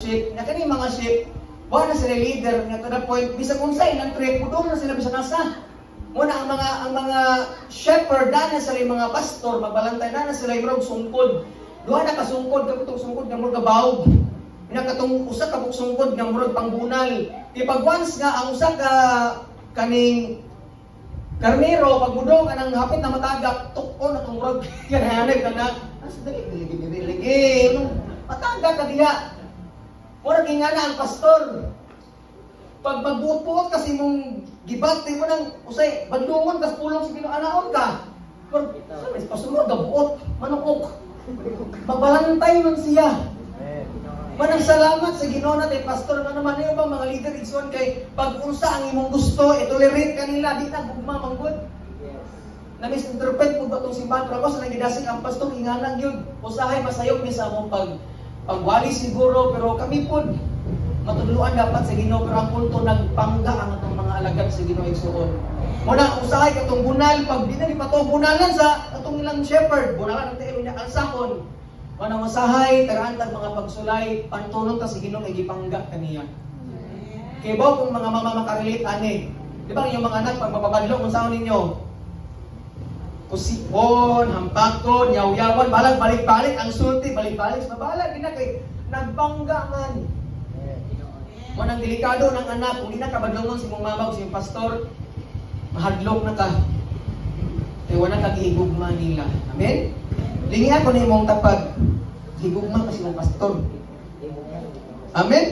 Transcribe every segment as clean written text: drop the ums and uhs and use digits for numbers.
sheep. Nga kani mga sheep, wa na sila leader nga to the point bisag unsay nang trip, mudong na sila bisan asa. Muna ang mga shepherd na na sila yung mga pastor, mabalantay na na sila yung murag sungkod. Duha na ka sungkod, katong sungkod nga murag bawog. Ina katong usa ka sungkod nga murag pangbunal. Kay pag once nga ang usa ka kaning karnero pag mudong anang hapit na matagak, tuk-on na tong murag kanahanay ka na. Ah, dali dali dali lagi. Matagak ka diha. Murag nga na ang pastor. Pag magbuot-buot kasi mong gibat mo nang usay bandungon kas pulong sa Ginoo, anaon ka. Pero sa pastor gabuot manukok. Mabalantay man siya. Manang salamat sa Ginoo na tay pastor nga naman niyo bang mga leader, igsoon, kay pag unsa ang imong gusto i-tolerate kanila, di na gugma manggod. Na misinterpret po ba itong simbahan, pero ako sa nagidasig ang pastor inganang yun. Usahay masayop mi sa among pagwali siguro, pero kami pod matudluan dapat sa Ginoo, pero ang punto nagpangga ang atong mga alagad sa Ginoo, igsoon. Muna usahay katong bunal pag di na ni pato bunalan sa atong ilang shepherd, bunalan ang tiil niya ang sakon. Manang usahay tagaan tag mga pagsulay, pantunon ta sa Ginoo kay gipangga kaniya. Kay ba kung mga mama makarelate ani? Di ba ang inyong mga anak pag mapabadlong, unsaon ninyo? Kusipon, hampakon, yaw-yawan, balag balik-balik ang sulti, balik-balik, mabalag gina kay nagbangga man. Mo nang delikado ng anak kung di na kabadlongon si mong mama o si mong pastor, mahadlok na ka. Kay wala ka gihigugma nila. Amen? Lingi ako ni imong tapag. Higugma ka silang pastor. Amen?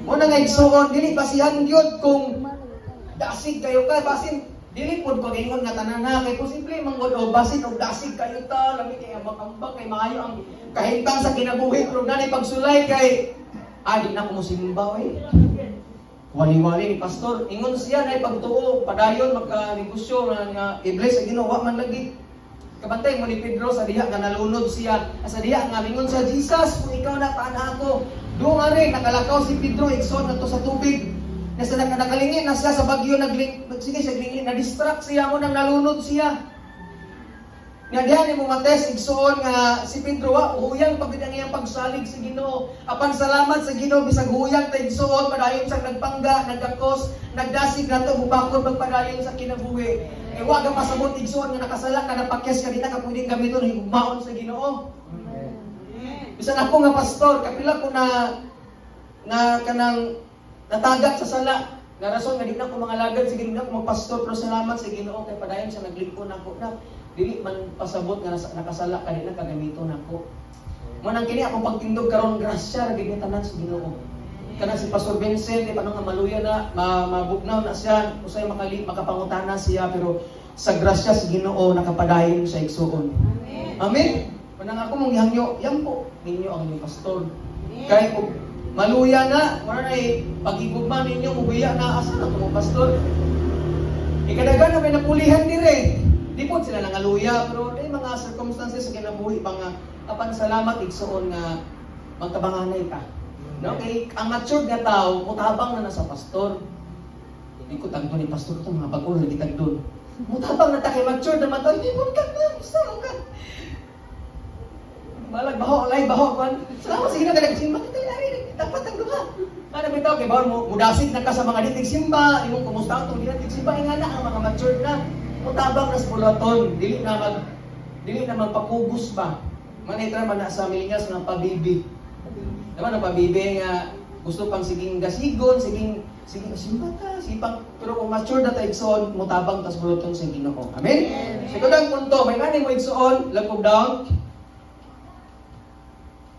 Mo na nga igsuon, dili basihan gyud kung dasig kayo ka, basin dili pod ko ingon nga tanan na kay posible manggod o basin og dasig kayo ta, lami kay ambak-ambak kay maayo ang kahimtang sa kinabuhi, pero nanay pagsulay kay di na ko mosimba oy. Wali-wali ni pastor, ingon siya na pagtuo, padayon magka-negosyo na nga i-bless sa Ginoo, wa man lagi. Kabantay mo ni Pedro sa diha nga nalunod siya, sa diha nga mingon sa Jesus, "Kung ikaw na, paana ako." Doon nga rin, nakalakaw si Pedro, igsoon na to sa tubig. Nasa nakalingin na siya sa bagyo, nagling, sige siya glingin, na-distract siya mo nang nalunod siya. Nga diha ni mo mates igsuon nga si Pedro wa huyang pag ang iyang pagsalig sa Ginoo. Apan salamat sa Ginoo, bisag huyang ta, igsuon, padayon sa nagpangga, nagkakos, nagdasig nato mubakod magpadayon sa kinabuhi. Eh wa ka pasabot, igsuon, nga nakasala ka, napakyas ka, di na ka pwedeng gamiton higugmaon sa Ginoo. Bisan ako nga pastor, kapila ko na na kanang natagak sa sala. Nga rason nga di na ko mga lagad sa Ginoo, na ko magpastor, pero salamat sa Ginoo kay padayon sa naglingkod nako na dili man pasabot nga nakasala ka, di na kagamiton nako. Mo nang kini akong pagtindog karon, grasya ra gid ni tanan sa Ginoo. Kanang si Pastor Vincent, di pa nga maluya na, mabugnaw na siya, usay makapangutana siya, pero sa grasya sa Ginoo nakapadayon siya, igsuon. Amen. Manang ako mong gihangyo, yan po ninyo ang inyong pastor. Kay kung maluya na, wala na pagigugma ninyo, mubiya na, asa na itong pastor? Ikadagan na may napulihan dire. Di po sila nangaluya, pero may mga circumstances sa kinabuhi pa nga, apan salamat, igsuon, nga magtabanganay ta. No? Kay ang matured nga tao, mutabang na na sa pastor. Hindi ko tagdo ni pastor ito, mga bago lagi tagdo. Mutabang na ta kay matured na man tao, hindi mo ka na, basta ka. Balag baho, alay baho kan. Salamat sa Ginoo kay nagsimba kita lari, dapat ang duha. Kana bitaw kay bawon mo mudasig na ka sa mga ditig simba, imong kumusta atong di simba, nga na ang mga matured na mutabang na sa bulaton, dili na magpakugos ba. Manitra man na sa millennials nga pabibi. Diba ang pabibi nga gusto pang siging gasigon, siging sige simba ta, sipang, pero kung mature na ta, igsoon, mutabang tas bulaton sa Ginoo. Amen. Segundang punto, may ngani mo, igsoon, lagkob down.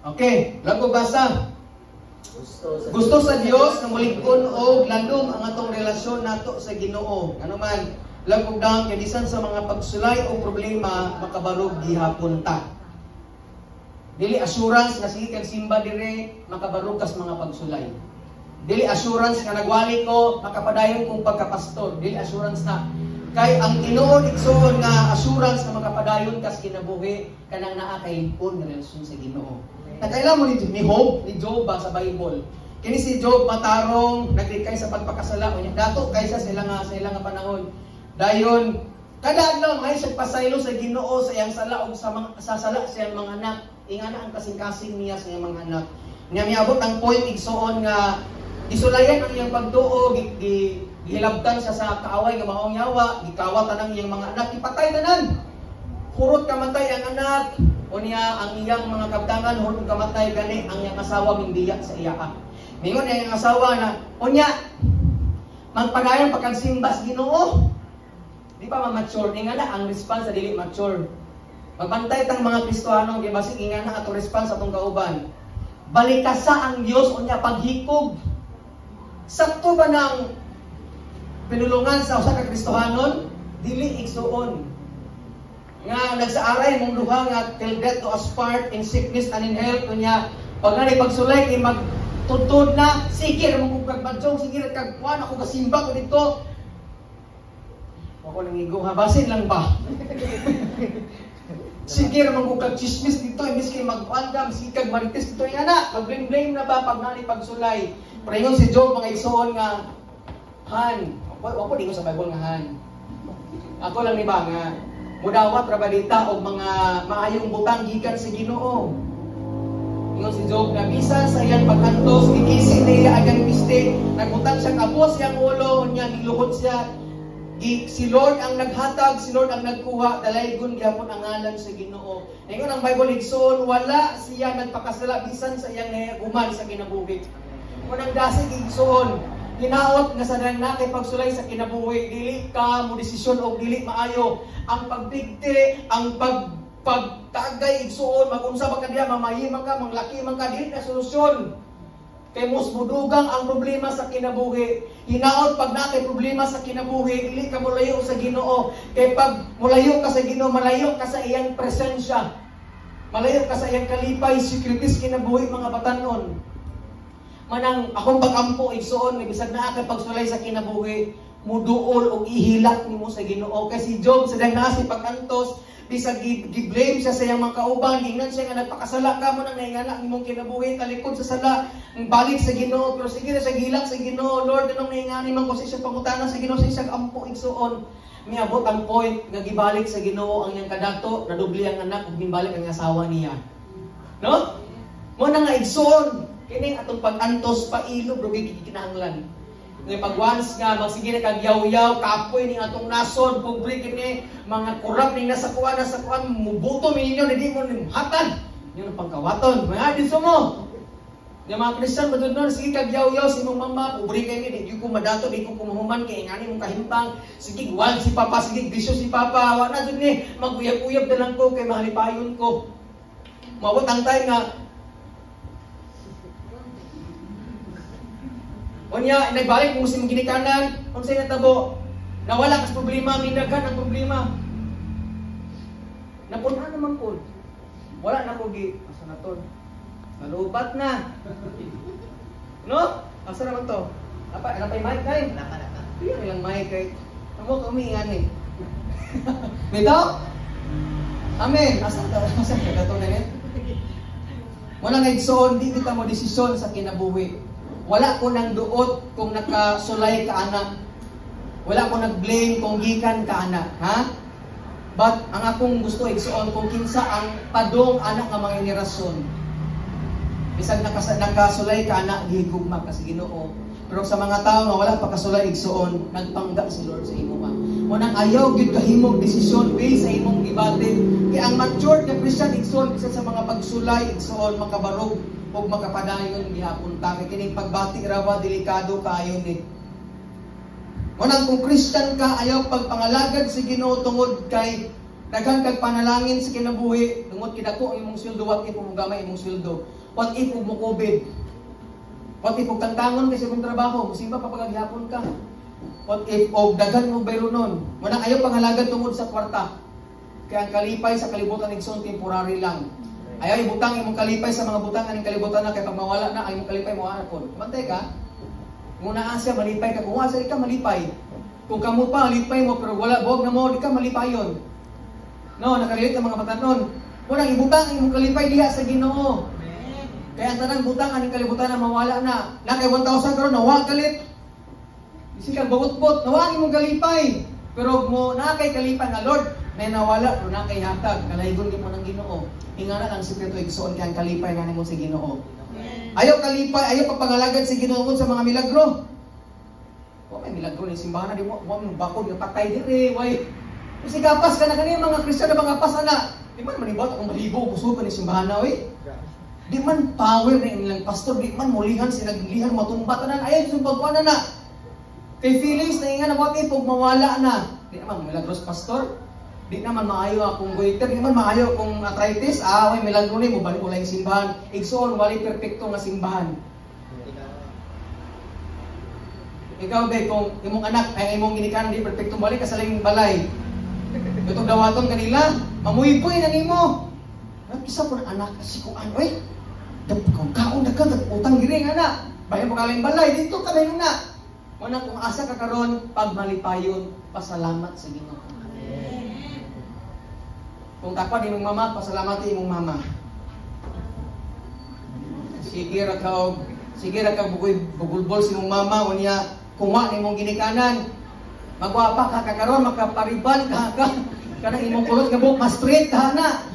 Okay, lagkob basa. Gusto sa Gusto sa Dios nga mulig-on og lalom ang atong relasyon nato sa Ginoo. Ano man, lagkob down, kay bisan sa mga pagsulay o problema makabarog gihapon ta. Dili assurance nga sige kag simba dire makabarog kas mga pagsulay. Dili assurance nga nagwali ko makapadayon kong pagkapastor. Dili assurance na. Kay ang tinuod, igsoon, nga assurance nga makapadayon kas kinabuhi kanang naa kay lig-on nga relasyon sa Ginoo. Nakaila mo ni Job ba sa Bible? Kini si Job matarong, naglikay sa pagpakasala unya dato kaysa sila nga sa ilang nga panahon. Dayon kada adlaw may siya pasaylo sa Ginoo sa iyang sala ug sa mga sa sala sa iyang mga anak. Ingana ang kasing-kasing niya sa iyang mga anak. Nya miabot ang point, igsuon, nga gisulayan ang iyang pagtuo, gihilabtan siya sa kaaway nga maong yawa, gikawat tanang iyang mga anak, ipatay tanan. Hurot kamatay ang anak, unya ang iyang mga kabtangan hurot kamatay, gani ang iyang asawa mingbiya sa iya. Mingon niya iyang asawa na, unya magpadayon pa kag simba sa Ginoo. Di pa ma-mature ni nga na ang response sa dili mature. Magbantay tang mga Kristohano kay basig inga na atong response atong kauban. Balikasa ang Dios unya paghikog. Sakto ba ng pinulungan sa usa ka Kristohanon? Dili, igsuon. Nga nagsaaray mong duha nga till death do us part, in sickness and in health, unya pag nani pagsulay kay magtudtod na, sige ra mo kag badyong, sige ra kag kuan, ako gasimba ko dito. Ako nang igo ha, basin lang ba? Sige ra man kag chismis dito, imbis kay magkuan ka, sige kag marites dito ana, mag-blame na ba pag nani pagsulay. Pero ingon si Job, mga igsoon, nga han, ako di ko sa Bible nga han. Ako lang ni ba nga mudawat ra balita og mga maayong butang gikan sa Ginoo. Ingon si Job nga bisan sa iyang pag-antos, gikisi niya agang piste, nagbutang siya kabos iyang ulo, unya giluhod siya. Si Lord ang naghatag, si Lord ang nagkuha, dalaygon gyapon ang ngalan sa Ginoo. Ingon ang Bible, igsoon, wala siya nagpakasala bisan sa iyang nahiaguman sa kinabuhi. Unang dasig, igsoon, hinaot nga sa na kay pagsulay sa kinabuhi, dili ka mo desisyon og dili maayo. Ang pagbigti, ang pagtagay, igsoon, magunsa ba ka diha, mamayi man ka, manglaki man ka, dili na solusyon. Kay mas mudugang ang problema sa kinabuhi. Hinaot pag na kay problema sa kinabuhi, dili ka molayo sa Ginoo. Kay pag molayo ka sa Ginoo, malayo ka sa iyang presensya. Malayo ka sa iyang kalipay, securities kinabuhi, mga batanon. Manang akong pag-ampo, igsoon, nga bisag naa kay pagsulay sa kinabuhi, muduol og ihilak nimo sa Ginoo. Kay si Job sa dang naa si pag-antos, bisag gi-blame siya sa iyang mga kauban, gingnan siya nga nagpakasala ka mo nang naingana ang imong kinabuhi, talikod sa sala, ang balik sa Ginoo, pero sige na siya gilak sa Ginoo, "Lord, anong naingani man ko?" Sa siya pangutana sa Ginoo, sa siya ampo, igsuon. Miabot ang point nga gibalik sa Ginoo ang iyang kadato, nadubli ang anak ug gibalik ang asawa niya. No? Mo na nga, igsuon, kining atong pag-antos pailob ro kinahanglan. Nga pag once nga magsige na kag yaw-yaw, kapoy ning atong nasod, pobre kini, mga kurap ning nasa kuan, mubuto mi ninyo, hindi mo hatag. Yun ang pangkawaton. Mga dito mo. Nga mga Kristiyan, ba nun, sige kag yaw-yaw sa imong mama, pobre kay mi, di ko madato, di ko kumuhuman, kay ingani mong kahimpang, sige, wag si papa, sige, bisyo si papa, wa na jud ni, maguyab-uyab na lang ko, kay mahalipayon ko. Mabot ang time nga, unya, nagbalik mo sa imong ginikanan, unsay natabo? Nawala kas problema, minaghan ang problema. Napun-an naman po. Wala na ko gi, asa na to? Nalubat na. No? Asa naman to? Apa, napay mic kay? Naka, naka. Iyan lang mic kay. Amo kami ngani. Bitaw? Amen. Asa ta? Asa ka kato na ni? Wala nga, igsoon, di kita mo desisyon sa kinabuhi. Wala ko nang duot kung nakasulay ka anak. Wala ko nag-blame kung gikan ka anak, ha? But ang akong gusto, igsoon, kung kinsa ang padong anak nga mga henerasyon. Bisag nakasulay ka anak, gihigugma ka sa Ginoo. Pero sa mga tao nga wala pa kasulay, igsoon, nagpangga si Lord sa imo ma. Munang ayaw gyud kahimog desisyon based sa imong gibati. Kay ang matured nga Christian, igsoon, bisan sa mga pagsulay, igsoon, makabarog ug makapadayon gihapon ta. Kay kining pagbati ra ba delikado kaayo ni. Munang kung Christian ka, ayaw pagpangalagad sa Ginoo tungod kay daghan kag panalangin sa kinabuhi, tungod kidako ang imong sweldo, what if mo gamay imong sweldo? What if mo COVID? What if og tangtangon kay sa imong trabaho, musimba pa pagaghapon ka? What if og daghan mo bayronon? Munang ayaw pangalagad tungod sa kwarta. Kay ang kalipay sa kalibutan, igsoon, temporary lang. Ayaw ibutang imong kalipay sa mga butang aning kalibutan na kay pag mawala na ang imong kalipay mo pod. Mantay ka. Kung naa siya malipay ka, kung asa ka malipay. Kung kamo pa malipay mo pero wala buog na mo, di ka malipayon. No, nakarelate ang mga batanon. Unang ibutang ang imong kalipay diha sa Ginoo. Kaya ang tanang butang aning kalibutan na mawala na. Na kay 1,000 karon nawa kalit. Bisig kag bawot-bot, nawa ang imong kalipay. Pero mo na kay kalipay nga Lord, na nawala pero na kay hatag, kalaygon mo ng Ginoo. Ingana ang sikreto, igsoon, kay ang kalipay na nimo sa Ginoo. Ayaw kalipay, ayaw pagpangalagad sa Ginoo sa mga milagro. Wa may milagro ni simbahan na di mo, wa mo bakod nga patay dire, way. Kasi gapas ka na kani mga Kristiyan na mga gapas ana. Di man manibot akong malibo kusog ka ni simbahan na oy. Di man power na ilang pastor, di man mulihan sila naglihan matumba tanan ayaw sa pagkuan na. Kay feelings na nga na what if mawala na. Di naman milagros pastor. Di naman maayo akong goiter, di naman maayo akong arthritis, ah, way milagro ni mo balik ulay simbahan. Igsoon wali perpekto nga simbahan. Ikaw be kung imong anak ay imong ginikanan di perpekto balik ka sa laing balay. Itong dawaton kanila, mamuypoy na nimo. Kisa po na anak si kuan oy. Kung kaon na ka, utang diri nga na. Bayan mo kaling balay dito ka na. Muna kung asa ka karon pagmalipayon, pasalamat sa Ginoo. Kung takwa imong mama, pasalamati imong mama. Sige ra ka og sige ra ka bugoy bugulbol sa imong mama unya kuma nimong ginikanan. Magwapa ka kakaron makapariban ka ka kanang imong kulot nga buhok ma-straight ka na.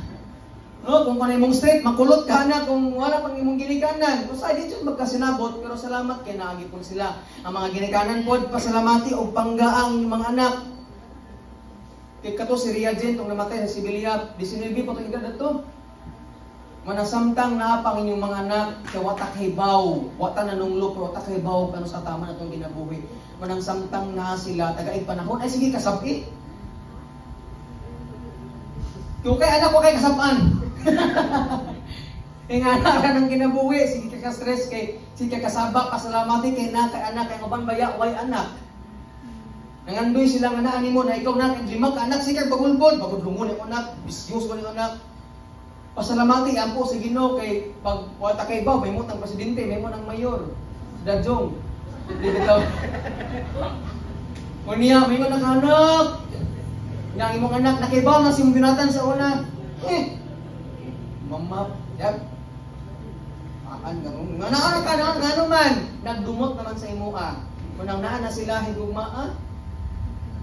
No, kung kanang imong straight makulot ka na kung wala pang imong ginikanan. Usahay di jud magkasinabot pero salamat kay naagi pud sila. Ang mga ginikanan pod pasalamati og panggaang inyong mga anak. Kay kato si Ria Jen tong namatay sa Sibilia, 19 pa tong edad ato. Manasamtang naa pang inyong mga anak kay wa ta kahibaw, wa ta nanunglo pero wa ta kahibaw kano sa tama natong ginabuhi. Manang samtang naa sila tagaig panahon ay sige kasabi. Kung kay anak ko kay kasab-an. Kay nga anak ka ng kinabuhi, sige ka ka-stress kay sige ka kasaba pasalamati kay na kay anak kay uban baya way anak. Nangandoy sila nga naa nimo na ikaw na kay lima ka anak sige bagulbol, bagod lungon imong anak, bisyos ko nimong anak. Pasalamati ampo sa Ginoo kay pag wa ta kay baw may mo tang presidente, may mo nang mayor. Si Dajong. Di bitaw. Unya may mo nang anak. Nya ang imong anak nakibaw na si imong binatan sa una. Eh. Mama, yap. Aan ganun. Nga naa ka na ngano man nagdumot naman sa imuha. Kunang naa na sila higugmaa.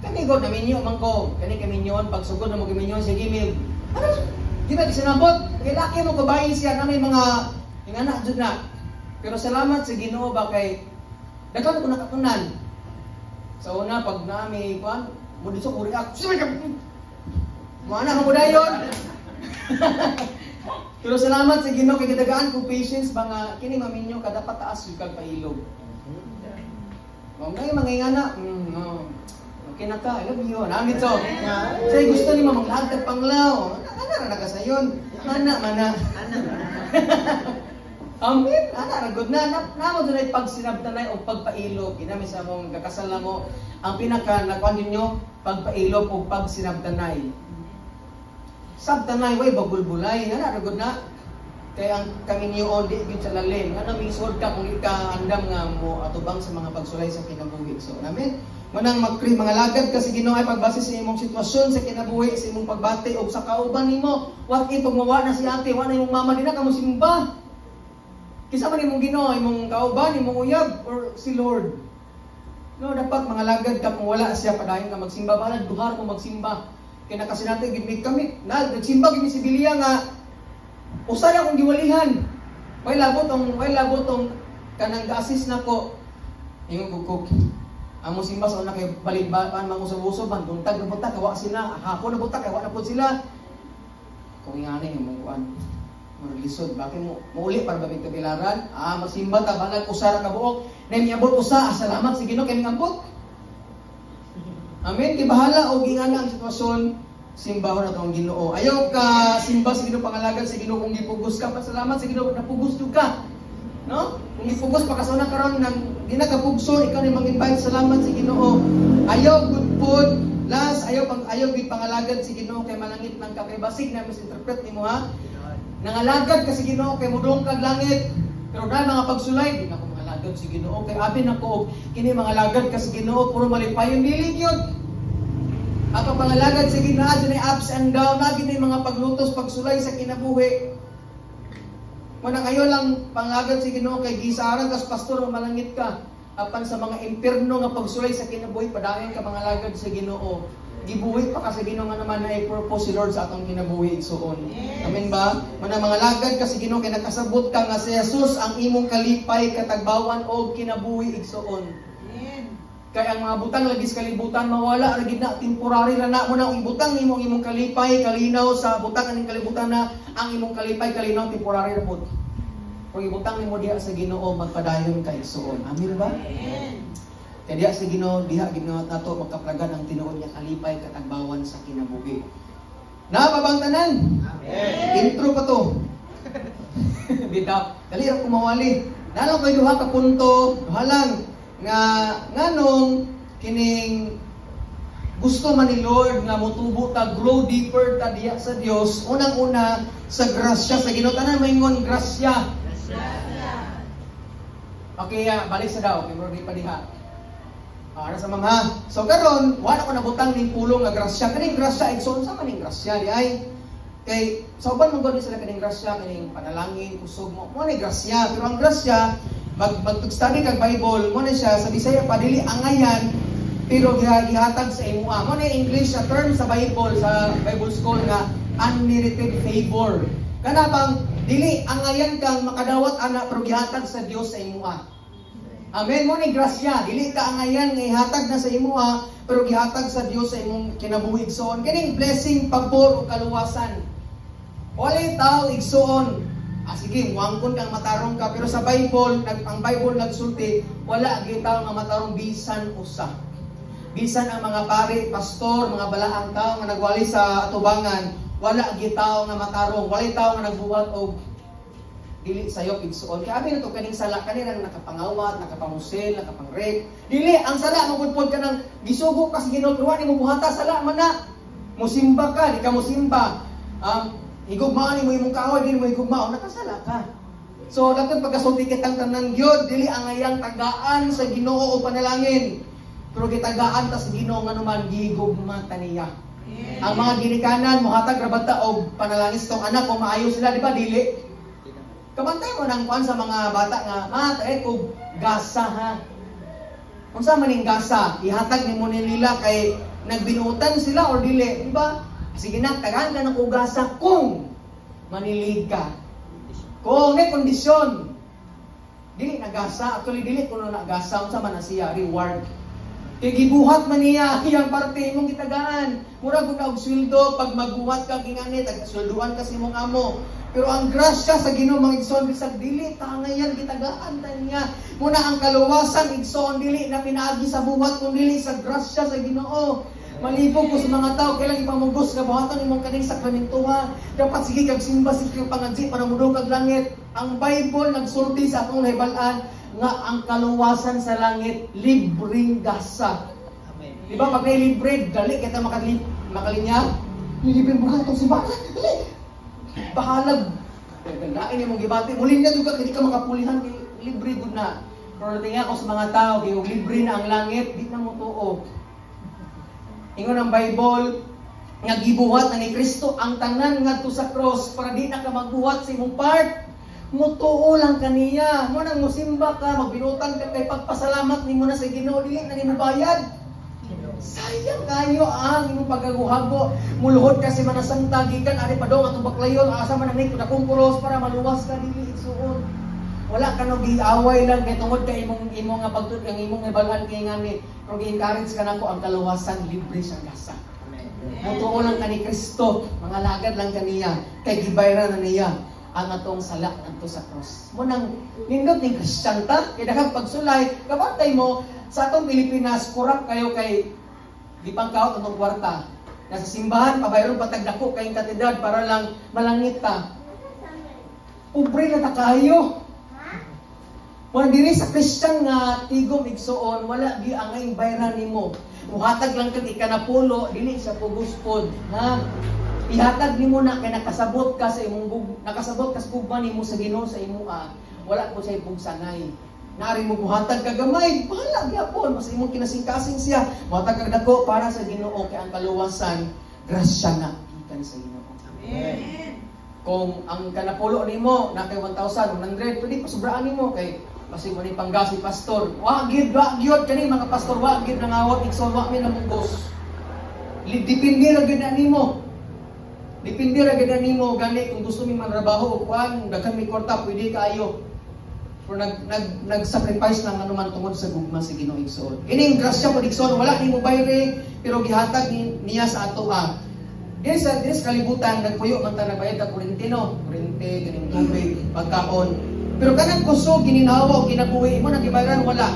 Kani god naminyo man ko. Kani kaminyon pagsugod na mo kaminyon sige mil. Ano? Di ba gisinabot? Kay laki mo kabayi siya na may mga ingana jud na. Pero salamat sa Ginoo ba kay daghan ko nakatunan. Sa una pag nami kuan mo dito ko react. Sige ka. Mo ana mo dayon. Pero salamat sa Ginoo kay gidagaan ko patience ba nga kini maminyo ka dapat taas jud kag pailog. Mao ngay mga ingana, no. Okay na ka, I love you. Naan dito. Say gusto ni mo maglagad panglaw. Ana ra nakasayon. Ana mana. Amen. Ana ra gud na namo dunay pagsinabtanay o pagpailog. Kinami sa among kakasal na mo ang pinaka nakuan ninyo pagpailog o pagsinabtanay. Sabtanay way bagulbulay. Ana ra gud na. Kay ang kami niyo di gyud sa lalim. Nga misod ka kung ika andam nga mo atubang sa mga pagsulay sa kinabuhi. So amen. Manang magkri mga lagad kasi Ginoo ay pagbase sa imong sitwasyon sa kinabuhi, sa imong pagbati og sa kauban nimo. What if pagmawa na si ate, wa na imong mama di na kamo simba. Kinsa man imong Ginoo, imong kauban, imong uyab or si Lord? No, dapat mga lagad ka kung wala siya padayon ka magsimba, bahala duhar mo magsimba. Kay nakasinati gid mi kami, na nagsimba gid mi si Bilia nga usay akong giwalihan. Way labot tong kanang ga-assist nako. Ingon ko ang mo simba sa una kay balibaan man usab-usab man buntag na buntag kawa sila, hapon na buntag kawa na pud sila. Kung ingani mo kuan lisod bakit mo mauli para ba kabilaran? Ah, magsimba ta balag usa ra ka buok. Nay miabot usa, ah, salamat sa Ginoo kay mingabot. Amen. Kay bahala og ingana ang sitwasyon, simbahon ato ang Ginoo. Ayaw ka simba sa Ginoo, pangalagad sa Ginoo kung gipugos ka, pasalamat sa Ginoo napugos jud ka. No? Kung gipugos pa ka sa una karon nang di na kapugso, ikaw ni mang-invite, salamat sa Ginoo. Ayaw good food, last ayaw pang ayaw gid pangalagad sa Ginoo kay malangit lang ka kay basig na misinterpret nimo ha. Nangalagad ka sa Ginoo kay mudong kag langit. Pero dahil mga pagsulay, di na ko mangalagad sa Ginoo kay abi na ko kini mangalagad ka sa Ginoo puro malipayon dili gyud. Ato pangalagad sa Ginoo dunay ups and down, lagi na mga paglutos, pagsulay sa kinabuhi. Manang ayo lang pangalagad sa Ginoo kay gisaran kas pastor malangit ka. Apan sa mga impierno nga pagsulay sa kinabuhi padayon ka mangalagad sa Ginoo. Gibuhi pa ka sa Ginoo nga naman na purpose si Lord sa atong kinabuhi, igsuon. Amen ba? Mana mga lagad ka sa Ginoo kay nakasabot ka nga si Jesus ang imong kalipay, katagbawan og kinabuhi, igsuon. Kay ang mga butang lagi sa kalibutan mawala ra gid na, temporary ra na. Mo na ibutang nimo ang imong kalipay, kalinaw sa butang aning kalibutan na ang imong kalipay, kalinaw, temporary ra pud. Kung ibutang nimo diha sa Ginoo, magpadayon ka, igsuon. Amen ba? Kaya diha sa Ginoo, diha Ginoo nato makaplagan ang tinuod nga kalipay, katagbawan sa kinabuhi. Naa pa bang tanan? Intro pa to. Bitaw. Dali ra kumawali. Naa lang koy duha ka punto, duha lang nga nganong kining gusto man ni Lord nga motubo ta, grow deeper ta diha sa Dios. Unang-una, sa grasya sa Ginoo. Tanan maingon, "Grasya." Okay, balik sa daw kay murag di pa diha. Para sa mga. So karon, wala ko nabutang ning pulong nga grasya. Kaning grasya, igsoon, sa maning grasya di ay? Kay sa uban man gud sila kaning grasya, kaning panalangin, kusog mo. Mo ni grasya, pero ang grasya, mag study kag Bible, mo na siya sa Bisaya pa dili angayan pero gihatag sa imuha. Mo na English sa term sa Bible, sa Bible school, nga unmerited favor. Kana bang dili angayan kang makadawat ana pero gihatag sa Dios sa imuha. Amen. Mo ni grasya, dili ka angayan nga ihatag na sa imuha pero gihatag sa Dios sa imong kinabuhi, igsoon. Kining blessing, pabor o kaluwasan. Walay tao, igsuon. Ah, sige, muangkon kang matarong ka, pero sa Bible, ang Bible nagsulti, wala gyud tao nga matarong bisan usa. Bisan ang mga pari, pastor, mga balaang tao nga nagwali sa atubangan, wala gyud tao nga matarong, walay tao nga nagbuhat og dili sayop, igsuon. Kaya abi na to kaning sala kanirang nakapangawat, nakapangusil, nakapangrek. Dili ang sala magudpod ka ng gisugo ka sa Ginoo pero wa nimo buhata, sala man na. Musimba ka, di ka musimba. Higugmaan nimo imong kaaway, dili mo higugmaon, nakasala ka. So dapat pagkasulti kitang tanan gyud, dili angayang tagaan sa Ginoo o panalangin. Pero gitagaan ta sa Ginoo nganuman gihigugma ta niya. Ang mga ginikanan mohatag ra bata og panalangin sa tong anak kung maayo sila, di ba? Dili. Kabantay mo nang kuan sa mga bata nga ma tae og gasa ha. Unsa man ning gasa? Ihatag nimo nila kay nagbinutan sila or dili, di ba? Sige na, tagaan ka ng ugasa kung manilig ka. Kung may kondisyon. Dili nagasa, actually dili kuno nagasa, unsa man na siya, reward. Kay gibuhat man niya iyang parte, imong gitagaan. Murag gud og sweldo pag magbuhat ka gingani, tagasweldoan ka sa imong amo. Pero ang grasya sa Ginoo, mga igsoon, bisag dili tangayan, gitagaan ta niya. Muna ang kaluwasan, igsoon, dili na pinaagi sa buhat kun dili sa grasya sa Ginoo. Malibog ko sa mga tao kailang ipamugos nga buhaton imong kaning sakramentuha. Dapat sige kag simba, sige kag pangadzi para modung kag langit. Ang Bible nagsulti sa akong nahibal-an nga ang kaluwasan sa langit libreng gasa. Amen. Di ba pag libre, dali kita makalinya? Libre mo ka itong simbahan. Dali. Bahalag. Lain imong gibati. Muling na juga kay di ka makapulihan kay libre gud na. Pero tingnan ko sa mga tao kay og libre na ang langit, di na mo tuo. Ingon ang Bible nga gibuhat na ni Kristo ang tanan ngadto sa cross para di na ka magbuhat sa imong part. Mutuo lang kaniya. Mo nang musimba ka, magbinutan ka kay pagpasalamat nimo na sa Ginoo, dili na nimo bayad. Sayang kayo ang imong paghago-hago. Muluhod ka si Manasanta gikan ari pa dong atong Baclayon, asa man ang dakong cross para maluwas ka, dili, igsuon. Wala ka no giaway lang kay tungod kay imong imong nga pagtud ang imong ibalhan kay ngani, pero gi-encourage ka nako, ang kaluwasan libre sa gasa. Amen. Mutuo lang ka ni Kristo, mga lagad lang kaniya kay gibayran na niya ang atong sala ngadto sa cross. Mo nang nindot ning Kristiyan ta kay daghang pagsulay, kabantay mo sa atong Pilipinas, kurap kayo kay gipangkaot atong kwarta. Nasa simbahan pabayron patag dako kayong kantidad para lang malangit ta. Pobre na ta kayo. Wala diri sa Christian nga tigom, igsuon, wala gi angay bayran nimo. Muhatag lang kag ikanapulo, dili sa puguspod, ha? Ihatag nimo na kay nakasabot ka sa imong nakasabot ka sa gugma nimo sa Ginoo sa imoa. Wala po sa pugsanay. Naari mo muhatag ka gamay, bahala gyapon mas imong kinasingkasing siya. Muhatag kag dako para sa Ginoo kay ang kaluwasan grasya na gikan sa Ginoo. Amen. Kung ang kanapulo nimo na kay 1,100, pwede pa sobraan nimo kay basig mo ni panggasi pastor. Wa gid, wa gyud kani mga pastor, wa gid nangawat, igsoon, wa mi namugos. Depende ra gyud na nimo. Depende ra gyud na nimo. Gani kung gusto mi manrabaho o kuan, daghan mi kwarta, pwede kaayo. Pero nag nag nag-sacrifice lang ano man tungod sa gugma sa Ginoo, igsoon. Kining grasya po, igsoon, wala nimo bayre pero gihatag niya sa ato ah. Diri sa kalibutan nagpuyo man ta, nagbayad ta kuryente no, kuryente, ganing tubig, pagkaon. Pero kanang kusog, gininhawa o kinabuhi mo nang gibayaran, wala.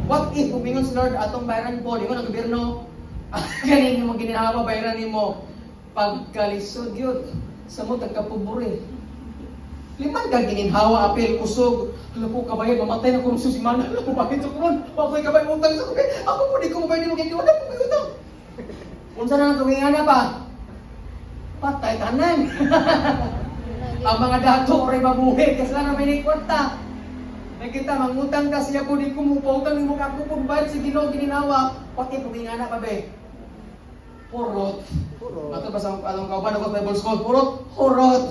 What if umingon si Lord atong bayaran po, ingon ang gobyerno, ganing mo gininhawa bayaran nimo, pagkalisod yun sa mo tagkapubure. Liman ka gininhawa apil kusog. Hala ko kabayad, mamatay na ko sa simana. Hala ko bakit sa kuron? Ako'y kabay utang sa kuron. Ako po di ko mabayad nimo kay wala ko may utang. Unsa na ang kawingana pa? Patay tanan. Ang mga dato oray mabuhi kasi lang may kwarta. Nakita mangutang ka siya po di ko mo pautang nimo ako po bayad sa Ginoo gininhawa. Pati pumingana pa be. Purot. Purot. Ato ba sa atong kauban ako Bible school, purot, hurot.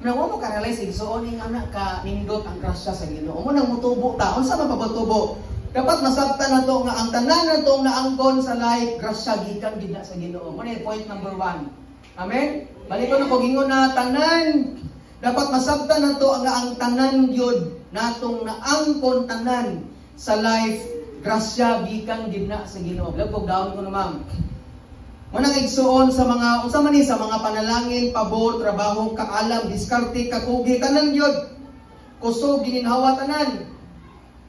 Nang mo ka-realize igsoon ning anak ka nindot ang grasya sa Ginoo. Mo nang mutubo ta, unsa man pagtubo? Dapat masabtan nato nga ang tanan natong naangkon sa life, grasya gikan gid na sa Ginoo. Mo ni point number 1. Amen. Balik ko na ko gingon na tanan dapat masabtan nato nga ang tanan gyud natong naangkon tanan sa life, grasya gikan gid na sa Ginoo. Bilag kog down ko na, ma'am. Manang igsuon sa mga unsa man ni sa mga panalangin, pabor, trabaho, kaalam, diskarte, kakugi, tanan gyud. Kusog, gininhawa, tanan.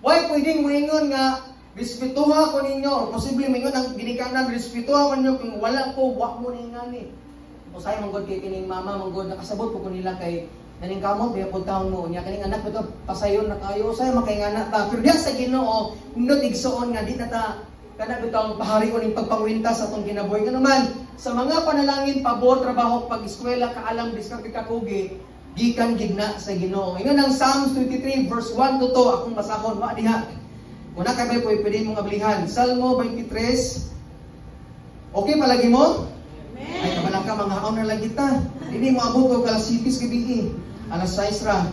Why pwedeng moingon nga respetuha ko ninyo or posible moingon ang ginikanan, respetuha ko ninyo kung wala ko, wa mo ningani. Usay man gud kay kining mama man gud nakasabot po ko nila kay naning kamot biya pud taon mo nya kaning anak ko pasayon na kayo, usay makaingana ta, pero diya sa Ginoo nindot, igsuon, nga di na ta kana bitaw paharion ning pagpangwinta sa atong kinabuhi. Ngano man sa mga panalangin, pabor, trabaho, pag-eskwela, kaalam, diskarte, kakugi, gikan gid na sa Ginoo. Ingon ang Psalms 23 verse 1 to 2, akong basahon wa diha. Kung na kay pwede mong ablihan. Salmo 23. Okay palagi mo? Ay, kabalang ka, mga haon na lang kita. Hindi mo abot ko kalas 7 gabi. Alas 6 ra.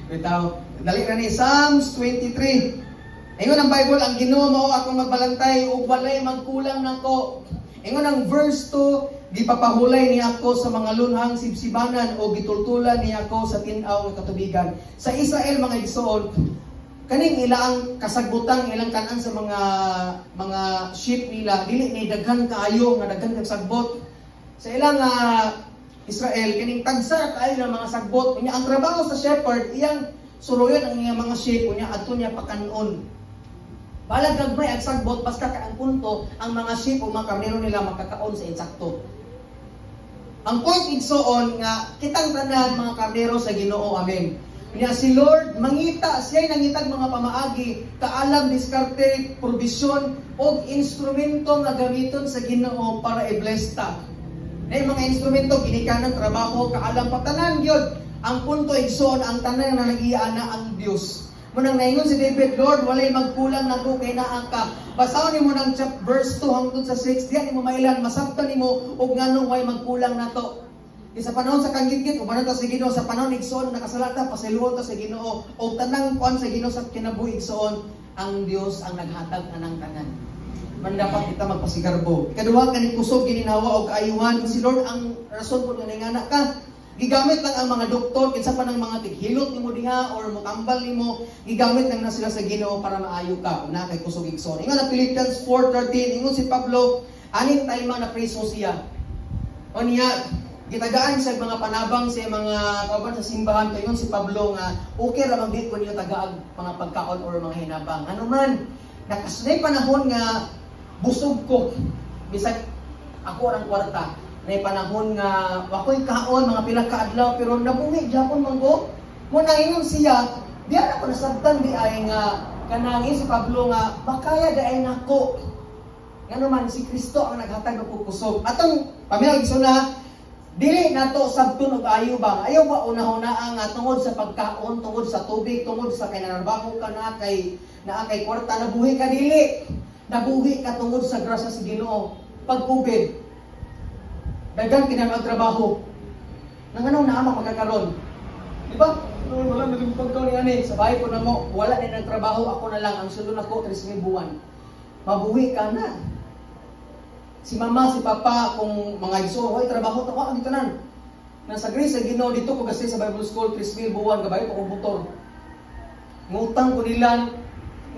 Bitaw, dali na ni Psalms 23. Ingon ang Bible, ang Ginoo mao akong magbalantay ug walay magkulang nako. Ingon ang verse 2, gipapahulay niya ako sa mga lunhang sibsibanan o gitultulan niya ako sa tin-aw nga katubigan. Sa Israel, mga igsoon, kaning ilang kasagbutan, ilang kanan sa mga sheep nila, dili ni daghan kaayo nga daghan kag sagbot. Sa ilang Israel, kining tagsa kaayo ng mga sagbot. Unya ang trabaho sa shepherd, iyang suluyon ang iyang mga sheep, unya adto niya pakanon. Balag gagmay ag sagbot, basta ka ang punto, ang mga sheep o mga karnero nila makakaon sa insakto. Ang point, igsoon, nga kitang tanan mga karnero sa Ginoo. Amen. Niya si Lord mangita, siya nangitag mga pamaagi, kaalam, diskarte, provision og instrumento nga gamiton sa Ginoo para i-bless ta. Na mga instrumento ginikanan trabaho, kaalam, patanan gyud. Ang punto, igsoon, ang tanan nga nagiana ang Dios. Munang naingon si David, "Lord, walay magkulang nako kay naa ka." Basahon nimo ng verse 2 hangtod sa 6, diyan nimo mailan, masabtan nimo og nganong way magkulang nato. Sa panahon sa kanggitgit, uban ta sa Ginoo. Sa panahon, igsoon, nakasala ta, pasayloon ta sa Ginoo og tanang kuan sa Ginoo sa kinabuhi, igsoon, ang Dios ang naghatag anang tanan. Man dapat kita magpasigarbo. Ikaduha, kaning kusog, gininhawa og kaayuhan, si Lord ang rason kung nga ka. Gigamit lang ang mga doktor, kinsa pa ng mga tighilot nimo diha or motambal nimo, gigamit lang na sila sa Ginoo para maayo ka. Una kay kusog, igsoon. Ingon ang Philippians 4:13, ingon si Pablo, aning time na preso siya. O niya, gitagaan sa mga panabang sa mga kauban sa simbahan, kayon si Pablo nga okay ra man ko niyo tagaag mga pagkaon or mga hinabang. Ano man, nakasunay panahon nga busog ko, bisag ako ang kwarta. Nay panahon nga wakoy kaon mga pila ka adlaw pero nabuhi gyapon man ko. Mo naingon siya, di ana ko nasabtan di ay nga kanang si Pablo nga makaya di ay nako. Ngano man si Kristo ang naghatag og kusog. Atong pamilya na dili nato sabton og ayo ba. Ayaw ba una-una nga tungod sa pagkaon, tungod sa tubig, tungod sa kay nanarbaho ka na kay naa kay kwarta nabuhi ka, dili. Nabuhi ka tungod sa grasya sa Ginoo. Pag COVID, daghan kinahanglan trabaho. Nang anong naama magkakaroon? Di ba? No, wala na pagkaon ni ani. Sa bahay ko na mo, wala na nagtrabaho, ako na lang. Ang sweldo nako, 3,000 buwan. Mabuhi ka na. Si mama, si papa, kung mga igsoon, way trabaho, tawa ang tanan. Nasa grace sa Ginoo dito ko kasi sa Bible School, 3,000 buwan, gabayo pa kong motor. Ngutang ko nilan,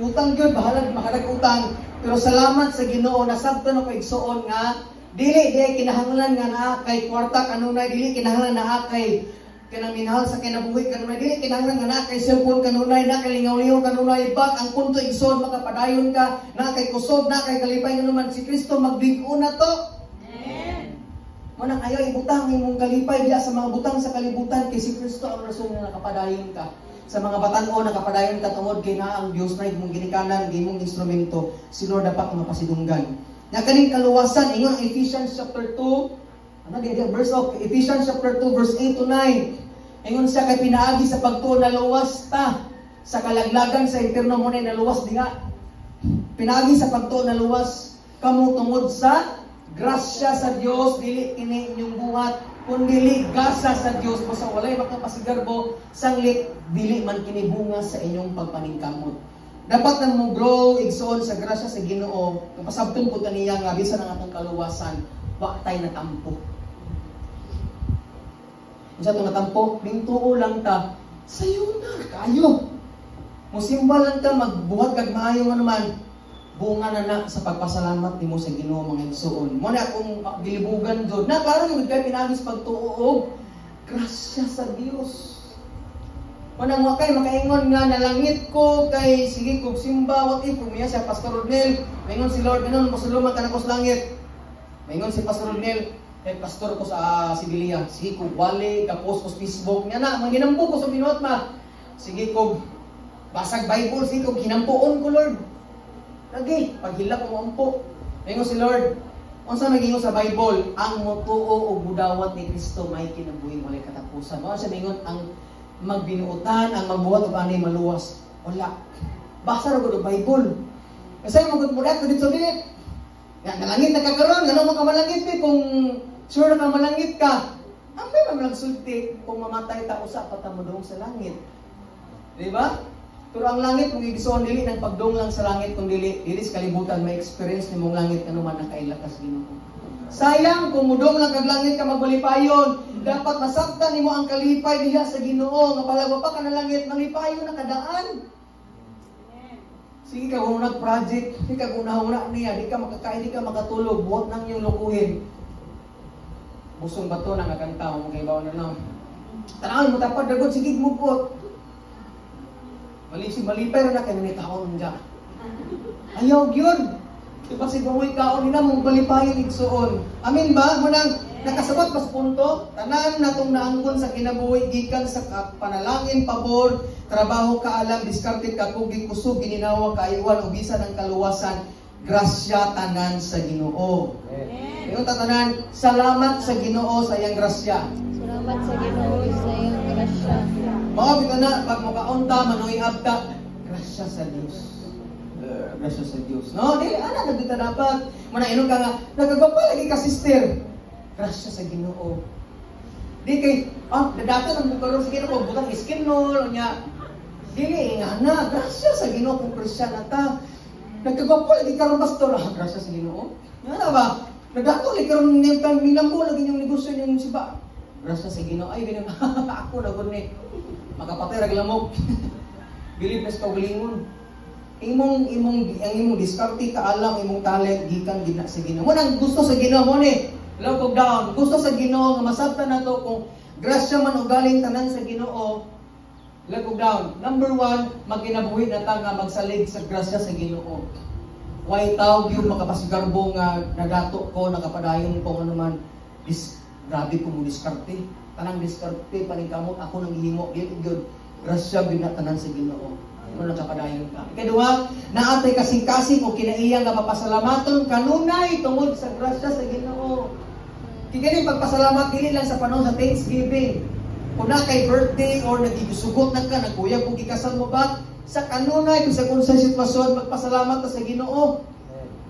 utang gyud, bahalag mahalag utang. Pero salamat sa Ginoo, nasabtan ako, igsoon, nga dili di kinahanglan nga naa kay kwarta kanunay, dili kinahanglan naa kay kanang minahal sa kinabuhi kanunay, dili kinahanglan nga naa kay cellphone kanunay, naa kay lingaw-lingaw kanunay. Bak ang punto, igsoon, makapadayon ka, naa kay kusog, naa kay kalipay, nganuman si Kristo magbig-o na to. Manang ayaw ibutang imong kalipay diya sa mga butang sa kalibutan, kay si Kristo ang rason nga nakapadayon ka. Sa mga batan-o, nakapadayon ka tungod kay naa ang Dios na imong ginikanan, imong instrumento. Si Lord dapat nga mapasidunggan. Nga kaning kaluwasan, ingon ang Ephesians chapter 2, ano di verse of Ephesians chapter 2 verse 8 to 9. Ingon siya, kay pinaagi sa pagtuo naluwas ta sa kalaglagan sa impierno. Mo na naluwas diha. Pinaagi sa pagtuo naluwas kamo tungod sa grasya sa Dios, dili kini inyong buhat kundi gasa sa Dios, basta walay makapasigarbo, sanglit dili man kini bunga sa inyong pagpaningkamot. Dapat nang mo grow, igsoon, sa grasya sa Ginoo. Kapasabton po taniya nga bisan ang atong kaluwasan, wa tay natampo. Unsa to natampo? Mingtuo lang ta. Sayo na kayo. Musimba lang ka, magbuhat kag maayo nga naman, bunga na na sa pagpasalamat nimo sa Ginoo, mga igsoon. Mo na akong gilibugan jud. Na klaro gyud kay pinagis pagtuo og grasya sa Dios. Manang wa kay makaingon nga nalangit ko kay sige kog simba. What if umiya sa Pastor Rodnel, maingon si Lord, "Ganon mosulungan ka na ko sa langit." Maingon si Pastor Rodnel, kay pastor ko sa Sibilia, sige kog wali, ka-post ko sa Facebook, nga na, manginampo ko sa binuhat ma. Sige kog basag Bible, sige kog hinampuon ko, Lord. Lagi, paghila ko moampo. Maingon si Lord, "Unsa may gingon sa Bible? Ang motuo og budawat ni Kristo may kinabuhi walay katapusan." Mao siya mingon ang magbinuotan, ang magbuhat og ani maluwas. Wala. Basa ra gud og Bible. Kasi mo gud mo dito dili. Nga nalangit na ka karon, ngano mo ka malangit eh, kung sure na ka malangit ka? Ang may mamlagsulti kung mamatay ta, usa pa ta modong sa langit. Di ba? Pero ang langit, kung igsoon, dili ng pagdong lang sa langit, kung dili, dili sa kalibutan, may experience nimong langit ano man nakaila kas Ginoo. Sayang kung mudong lang kag langit ka magbalipayon. Dapat masabtan nimo ang kalipay diha sa Ginoo nga balag pa ka na langit, malipayon na kadaan. Sige ka kung nag-project, sige ka kung nahuna niya, di ka makakain, di ka makatulog, buhat nang iyong lukuhin. Busong bato na nga kanta, mo kay na no. Tanawin mo tapad dagod, sige mupot. Malisi malipay ra na kay ni taon nga. Ayaw gyud. Di ba si Bumoy kaon nila mong balipayon, igsuon. Amin ba? Munang nakasabot pas punto, tanan natong naangkon sa kinabuhi gikan sa panalangin, pabor, trabaho, kaalam, diskarte, kakugi, kusog, gininawa, kaayuhan o bisan ang kaluwasan, grasya tanan sa Ginoo. Ingon tatanan, salamat sa Ginoo sa iyang grasya. Salamat sa Ginoo sa iyang grasya. Mao bitaw na pag mukaon ta, manuy-ab ta, grasya sa Dios. Grasya sa Dios. No, dili ana na bitaw dapat. Muna inom ka nga, nagagwapa lagi ka, sister. Grasya sa Ginoo. Di kay dadato nang bukaron sa Ginoo butang iskinol unya. Dili nga na, grasya sa Ginoo kung Kristiyan na ta. Nagkagwapo lagi karon, pastor, grasya sa Ginoo. Nga na ba? Nagdato lagi karon niyang milambo lagi yung negosyo niyong siba. Grasya sa Ginoo. Ay, ganun. Ako na gud ni. Makapatay ra lamok. Bilib na sa kaugalingon. Imong imong ang imong diskarte, kaalam, imong talent gikan gid na sa Ginoo. Mo nang gusto sa Ginoo mo ni. Look og down. Gusto sa Ginoo nga masabtan nato kung grasya man o galing tanan sa Ginoo. Look og down. Number one, magkinabuhi na ta nga magsalig sa grasya sa Ginoo. Way tawag yung makapasigarbo nga nagato ko, nakapadayon ko ano man. Grabe ko mo diskarte. Tanang diskarte paningkamot ako nang gihimo, dili gyud, grasya gyud na tanan sa Ginoo. Mo nakapadayon ka. Ikaduha, naatay kasing-kasing o kinaiya nga mapasalamaton kanunay tungod sa grasya sa Ginoo. Kay kini pagpasalamat dili lang sa panahon sa Thanksgiving. Kung na kay birthday or nagisugot na ka, naguyab kung gikasal mo ba, sa kanunay bisag unsay sitwasyon, magpasalamat ta sa Ginoo.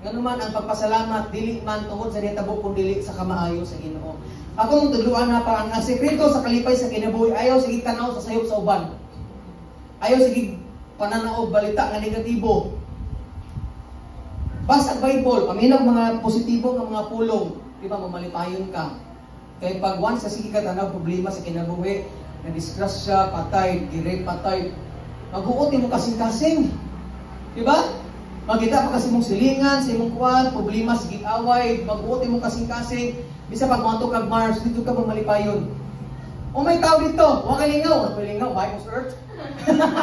Ngano man ang pagpasalamat dili man tungod sa nitabo kun dili sa kamaayo sa Ginoo. Ako mong tudloan na pa ang sekreto sa kalipay sa kinabuhi, ayaw sige tanaw sa sayop sa uban. Ayaw sige pananaw balita nga negatibo. Basa Bible, paminaw mga positibo nga mga pulong, di ba, mamalipayon ka. Kay pag once sa sige ka tanaw problema sa kinabuhi, na disgrasya, patay, gi-rape, patay, maghuot mo kasing-kasing. Di ba? Magita pa kasi mong silingan, sa imong kuwan, problema, sige away, maghuot mo kasing-kasing, bisa pag moadto kag Mars, dito ka mamalipayon. O may tao dito, wa kay lingaw, wa kay lingaw, why was earth?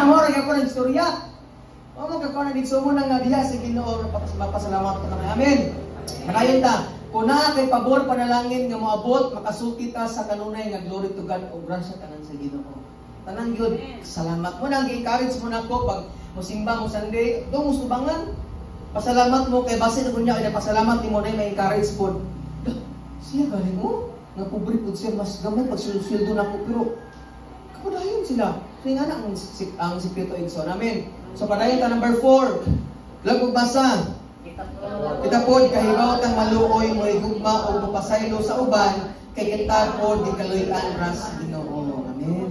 Mo ra gyud ng istorya. O mo ka na dito mo nang diha sa Ginoo, mapasalamat ko kami. Amen. Padayon ta. Kung naa kay pabor panalangin nga moabot, makasulti ta sa kanunay nga glory to God o grasya tanan sa Ginoo. Tanan gyud, salamat mo nang gi-encourage mo nako pag mosimba mo Sunday, do mo subangan. Pasalamat mo kay basin kunya ay pasalamat nimo na ma-encourage pod. Siya galing mo. Nga pobre pud siya, mas gamay pag sweldo nako pero kapadayon sila. So nga na ang sikreto, igsoon. Amen. So padayon ta number 4. Lag basa. Kita pod kahibaw tang maluoy, mo higugma og mopasaylo sa uban kay kita pod gikaluy-an ra sa Ginoo. Amen.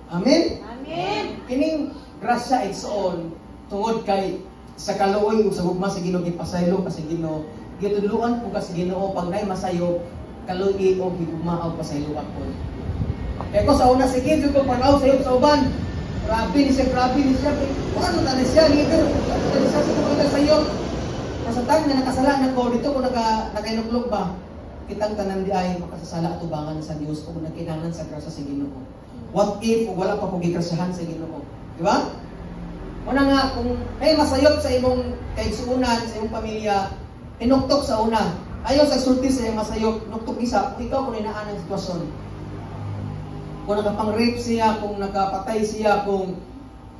Amen. Amen. Kining grasya, igsoon, tungod kay sa kaluoy ug sa gugma sa Ginoo gipasaylo ka sa Ginoo. Gitudluan po ka sa Ginoo pag nay masayop, kaluoy og higugma og pasayloan pod. Kaya ko sa una, sige jud ko panaw sayop sa uban. Grabe ni siya, grabe ni siya. Kung ano ta ni siya, leader, ano ta ni siya, sige ko sayop. Sa time na nakasala na ko, dito ko nakainuklog ba? Kitang tanan di ay makasasala atubangan sa Dios o nagkinahanglan sa grasya sa Ginoo. What if wala pa ko gigrasyahan sa Ginoo? Di ba? Una nga, kung ay masayop sa imong kaigsuunan, sa imong pamilya, inuktok sa una. Ayaw sa sulti sa iyang masayop, nuktok isa, kung ikaw kung inaan ang sitwasyon. Kung nakapang-rape siya, kung nakapatay siya, kung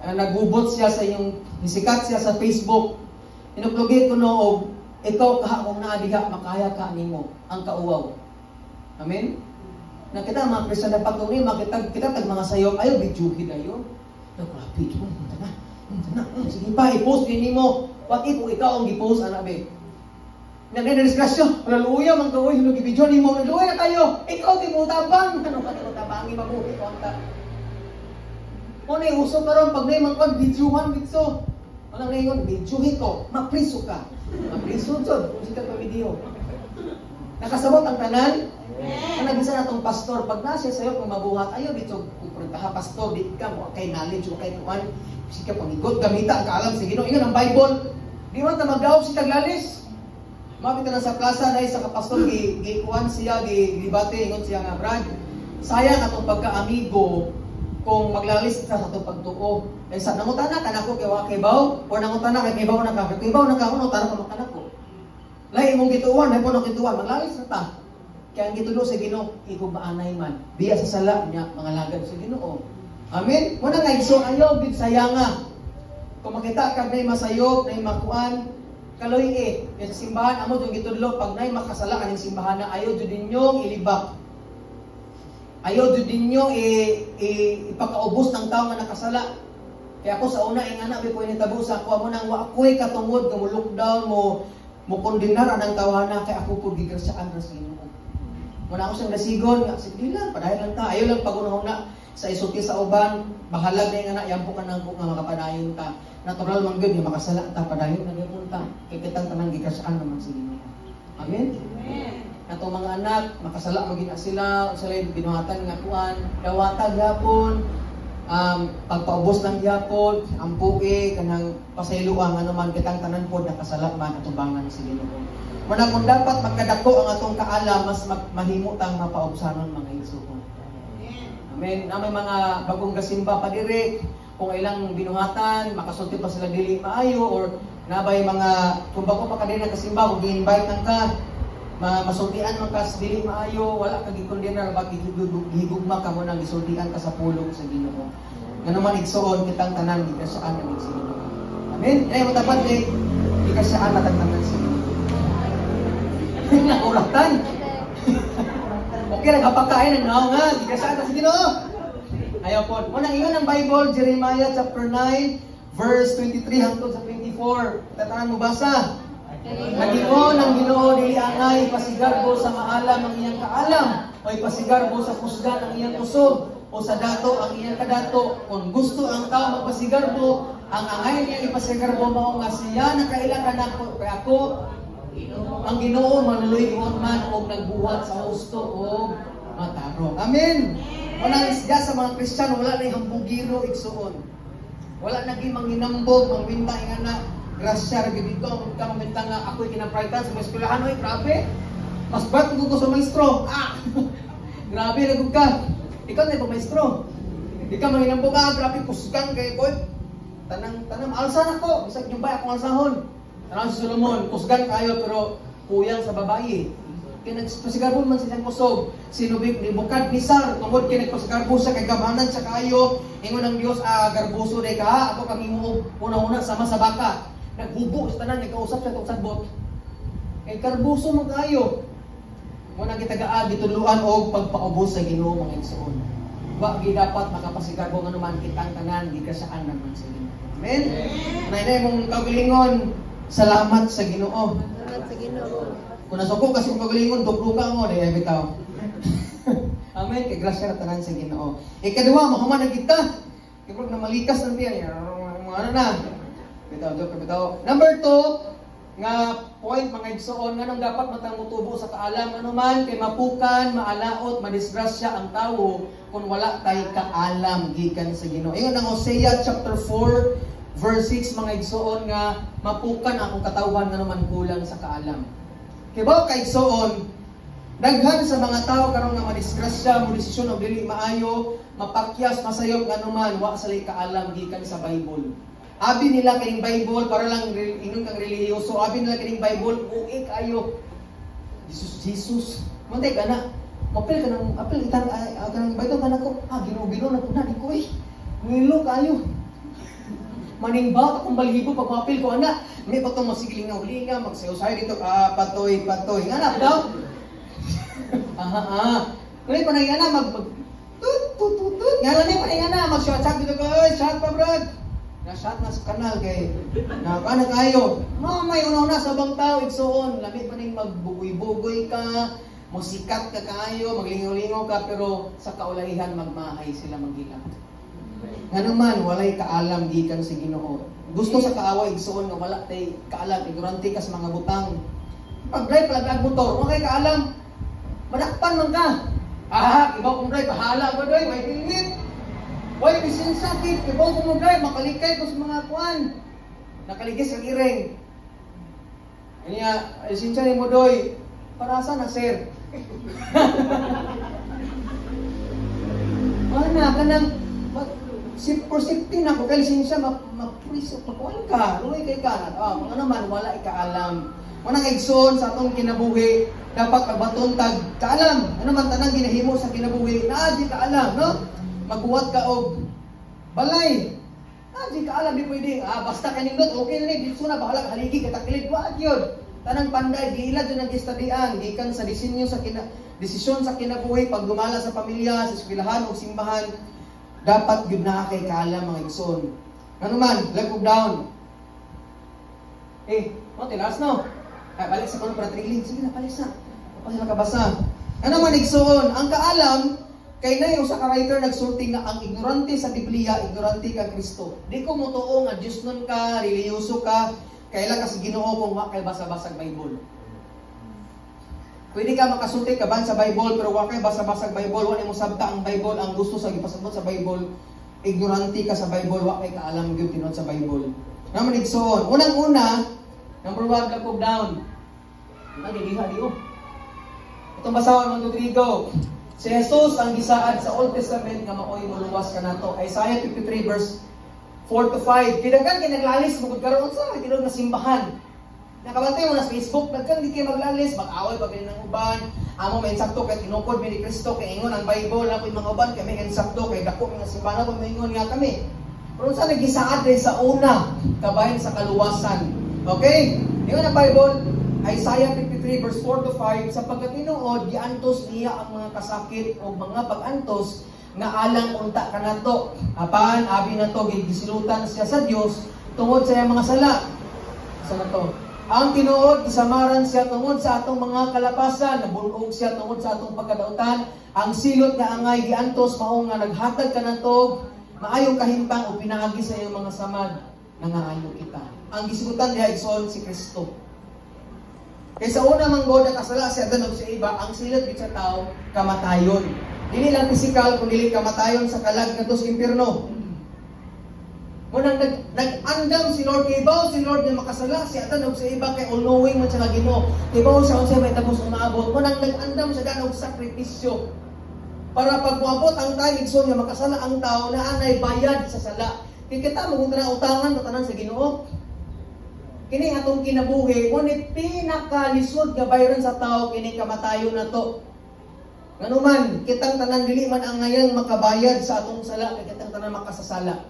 nagubot siya sa iyong, nisikat siya sa Facebook, inuklogi ko no, og ikaw ka kung naa diha, makaya ka nimo ang kauwaw. Amen? Na kita mga Kristiyan dapat kung makita kita tag mga sayop, ayaw bidyuhin ayo. No, grabe, na, na, sige pa, i-post din nimo. What if kung ikaw ang gi-post, ana be? Nagdidisgrasya, wala luya man ka, uy, gibidyo nimo, luya na kayo. Ikaw di mo tabang, ano ka di mo tabangi mabuhi ko anta. Mo na uso karon pag nay man videohan bitso. Wala na ingon, videohin ko, mapriso ka. Mapriso jud kung sikat pa video. Nakasabot ang tanan? Ang nagisa na tong pastor, pag nasa sayo kung mabuhat, ayaw dito kumprontaha pastor, di ka mo kay knowledge, wa kay kuan, sige pangigot, gamita ang kaalam sa Ginoo. Ingon ang Bible, di man ta magdaog si taglalis. Mapita na sa plaza na isa ka pastor, gi gi kuan siya, gi debate, ingon siya nga, "Brad, sayang atong pagkaamigo kung maglalis sa atong pagtuo." Eh sa nangutana ka nako kay wa kay baw or nangutana kay baw na ka, kay baw na ka, nangutana ka kanako. Lahi imong gituohan, lahi po nang gituohan, maglalis na ta. Kaya ang gitulo sa Ginoo, igugmaanay man. Biya sa sala niya, mga lagad sa Ginoo. Amen? Muna nga igsoon, ayaw gid sayanga. Kung makita kag nay masayop, nay makuan, kaloy eh. Kaya sa simbahan, amo yung gitudlo, pag nay makasala kaning simbahan na, ayaw jud ninyong ilibak. Ayaw jud ninyo ipakaubos ng tao nga nakasala. Kaya ako sa una, ingana, ko initabo sa ako, amo nang wa ako'y katungod, nga mo lockdown, mo kondenar anang tawhana, kay ako po gigrasyaan ra sa Ginoo. Muna ako siyang nasigon, nga, sige lang, padayon lang ta, ayaw lang pagunahuna sa isuti sa uban, bahalag na yung anak, yampo ka nang nga makapadayon ta. Natural man gyud nga makasala ta, padayon na gyud ta. Kay kitang tanang gigrasyaan naman sa Ginoo. Amen? Amen. Natong mga anak, makasala mo gina sila, sila yung binuhatan nga kuan, dawata gyapon, pagpaubos lang gyapon, ampuke, kanang pasayloang ano man, kitang tanan pod nakasala man atubangan sa Ginoo. Muna kung dapat magkadako ang atong kaalam, mas mahimo tang mapaubsanon mga igsoon. Amen. Na may mga bagong gasimba pa dire, kung ilang binuhatan, makasulti pa sila dili maayo, or nabay mga, kung bago pa ka diri nagasimba, kung gi-invite nang ka, masultian man ka sa dili maayo, wala ka gikondenar, ba gihigugma ka mo nang gisultian ka sa pulong sa Ginoo. Ngano man igsoon, kitang tanan gigrasyahan na sa Ginoo. Amen. Ay mo tapat eh, gigrasyahan na tanan sa Ginoo. Nakuratan. Okay, nagpakain ang naong nga, gigrasyahan na sa Ginoo. Ayaw po. Unang ingon ang Bible, Jeremiah chapter 9, verse 23 hangtod sa 24. Tatanan mo basa. Nagingon ang Ginoo, dili angay ipasigarbo sa maalam ang iyang kaalam, o ipasigarbo sa kusgan ang iyang kusog, o sa dato ang iyang kadato. Kung gusto ang tao magpasigarbo, Ang angay niya ipasigarbo mao nga siya nakaila kanako kay ako ang Ginoo manuluy-on man og nagbuhat sa husto og matarong. Amen. Wala isda sa mga Kristiyan, wala na hambugiro, igsuon. Wala na gyud manginambog, mangwinta ingana, grasya ra gyud ko ka mangwinta nga ako'y kinapraitan sa mga eskwelahan, oy grabe. Mas bat ko sa maestro. Ah. Grabe ra gud ka. Ikaw na ba maestro? Di ka manginambog, ah, grabe kusgan kay koy. Tanang tanang alsa nako, bisag jumbay akong alsahon. Tanang si Solomon, kusgan kayo pero kuyang sa babae. Kay nagpasigarbo man silang kusog. Sinubik ni Bukadnisar tungod kay nagpasigarbo siya kay gamhanan siya kaayo. Ingon ang Dios, ah, garboso day ka, ako kang himuog una-una sama sa baka. Naghubo sa tanan, nagkausap siya tong sagbot. Kay garboso man kaayo. Mo nang gitagaan gitudloan og pagpaubos sa Ginoo, mga igsoon. Wa gi dapat makapasigarbo nganuman kitang tanan gigrasyahan naman sa Ginoo. Amen. Nay mong kaugalingon, salamat sa Ginoo. Salamat sa Ginoo. Kung nasuko kasi kung kaugalingon, dukluka mo, di ay bitaw. Amen. Kay grasya na tanan sa Ginoo. Ikaduha, mahuman na kita. Kay na malikas lang diyan. Mga ano na. Bitaw, joke, bitaw. Number 2, nga point, mga igsoon, nganong dapat matang mutubo sa kaalam, ano man, kay mapukan, maalaot, madisgrasya ang tawo kung wala tay kaalam gikan sa Ginoo. Ingon ang Hosea chapter 4 verse 6, mga igsoon, nga mapukan akong katawhan nganuman kulang sa kaalam. Kay ba kay igsoon, daghan sa mga tao karon nga madisgrasya, mo desisyon og dili maayo, mapakyas, masayop nganuman wa sila kaalam gikan sa Bible. Abi nila kining Bible para lang ingon kang relihiyoso, abi nila kining Bible uig kayo. Jesus Jesus, mantay ka na. Mapil ka ng apil itan kanang Bible ka nako. Ah, Ginoo-Ginoo na pud na di ko eh. Ngilo kayo. Maningbat akong balhibo pag mapil ko ana. May pa tong masigiling na ulinga, magsayo-sayo dito, ah, patoy, patoy. Nga na daw. Aha, ah. Kulit pa na ana mag mag tut tut tut tut. Nga lang pa na mag shot shot dito ko, oy, shot pa brad. Na shot na sa kanal kay na kana kayo. No, may una-una sa ubang tao igsuon, lami pa ning magbugoy-bugoy ka, musikat ka kaayo, maglingaw-lingaw ka, pero sa kaulahihan magmahay sila maghilak. Nganuman walay kaalam gikan sa Ginoo. Gusto sa kaaway, igsuon, nga wala tay kaalam, ignorante ka sa mga butang. Pag-drive pala ang motor, wa kay kaalam, madakpan man ka. Ah, ibaw kong drive, bahala ko drive, may helmet. Way lisensya kit, ibaw kong drive, makalikay ko sa mga kuan. Nakaligis ang iring. Kanya, lisensya ni mo doy. Para sa na sir? Ana kanang for safety na ko kay lisensya mapriso pakuan ka, luoy kay ka. Ah, mga naman wala ikaalam. Manang igsoon sa atong kinabuhi, dapat magbaton tag kaalam. Ano man tanang ginahimo sa kinabuhi, naa di kaalam, no? Magbuhat ka og balay. Ah, di kaalam, di pwede. Ah, basta kanindot, okay na ni, dito na bahala haligi katakilid wa gyud. Tanang panday giila jud ang gistadian gikan sa disenyo sa desisyon sa kinabuhi, pag gumala sa pamilya, sa eskwelahan o simbahan, dapat gyud naa kay kaalam, mga igsoon. Ano man, black og down. Eh, mo tilas no. Ay, balik sa kuno para triling. Sige na, balik sa. Pa sila kabasa. Ano man igsoon, ang kaalam kay nay usa ka writer nagsulti nga ang ignorante sa Biblia, ignorante kang Kristo. Di ko motuo nga Dios nun ka, relihiyoso ka, kaila ka sa Ginoo kung wa kay basa-basag Bible. Pwede ka makasulti ka ban sa Bible pero wa kay basa-basag Bible, wa nimo sabta ang Bible, ang gusto sa gipasabot sa Bible, ignorante ka sa Bible, wa kay kaalam gyud tinuod sa Bible. Naman igsoon, unang-una, number 1, black og down. Nagdiha diyo. Itong basahon, 1, 2, 3, go. Si Jesus ang gisaad sa Old Testament nga maoy moluwas kanato. Isaiah 53 verse 4 to 5. Kidaghan kay naglalis bukod karon unsa tinuod nga simbahan. Nakabantay mo na sa Facebook, daghan di kay maglalis, mag-away pa gani ng uban. Amo may insakto kay tinukod mi ni Kristo kay ingon ang Bible, ako mga uban kay may insakto kay dako nga simbahan ako maingon nga kami. Pero unsa nagisaad din sa una kabahin sa kaluwasan. Okay? Ingon ang Bible, Isaiah 53 verse 4 to 5, sa pagkatinuod giantos niya ang mga kasakit o mga pag-antos nga alang unta kanato. Apan abi nato gisilutan siya sa Dios tungod sa iyang mga sala. Sa nato. Ang tinuod gisamaran siya tungod sa atong mga kalapasan, nabulog siya tungod sa atong pagkadautan. Ang silot nga angay giantos mao nga naghatag kanato maayong kahimpang o pinaagi sa iyang mga samad. Nangaayo kita. Ang gisugutan diha, igsoon, si Kristo. Kay sa una man gud nakasala si Adan ug si Eva, ang silot gid sa tao kamatayon. Dili lang pisikal kundi kamatayon sa kalag ngadto sa impierno. Munang nag-andam si Lord, kay baw si Lord nga makasala si Adan ug si Eva, kay all-knowing man siya nga Ginoo. Kay baw siya unsay mahitabo sa umaabot. Munang nag-andam siya dan og sakripisyo. Para pag moabot ang time, igsoon, nga makasala ang tao, naa nay bayad sa sala. Kay kita mo na utangan tanan sa Ginoo. Kini atong kinabuhi, ngunit pinakalisod nga bayaran sa tao kini kamatayon na to. Nganuman, kitang tanan dili man ang ngayang makabayad sa atong sala, kay kitang tanan makasasala.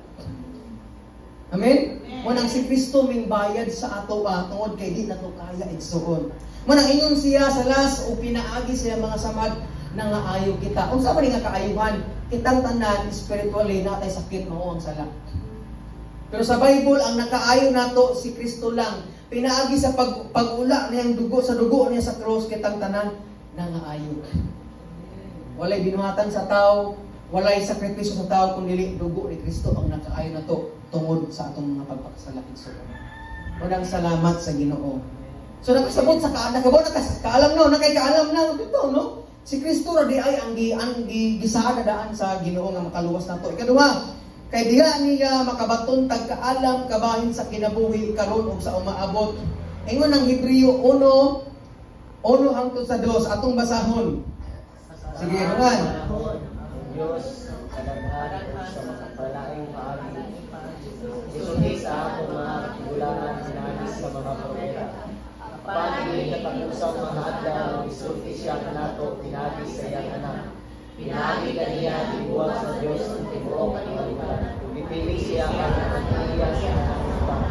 Amen? Munang si Kristo ming bayad sa ato tungod kay di nato kaya, igsuon. Munang ingon siya sa last o pinaagi siya mga samad nangaayo kita. Unsa man nga kaayuhan? Kitang tanan spiritually natay sakit, mao ang sala. Pero sa Bible, ang nakaayo nato si Kristo lang. Pinaagi sa pag-ula niyang dugo, sa dugo niya sa cross, kitang tanan nangaayo. Walay binuhatan sa tao, walay sakripisyo sa tao, kundi dugo ni Kristo ang nakaayo nato tungod sa atong mga pagpakasala, igsoon. Unang salamat sa Ginoo. So nakasabot sa ka nakabot nakas kaalam no, nakay kaalam na dito, no. Si Kristo ra di ay ang gisaad na daan sa Ginoo nga makaluwas nato. Ikaduha, kay diha niya makabaton tag kaalam kabahin sa kinabuhi karon ug sa umaabot. Ingon ang Hebreo 1:1 hangtod sa 2, atong basahon. Sige, Juan. Ang Diyos kadaghan ug sa makapalaing paagi gisulti sa atong mga katigulangan pinaagi sa mga propeta. Apan kini katapusang mga adlaw gisulti siya kanato pinaagi sa iyang Anak. Pinaagi kaniya gibuhat sa Dios ang tibuok kalibutan. Gipili siya aron tag-iya sa tanang butang.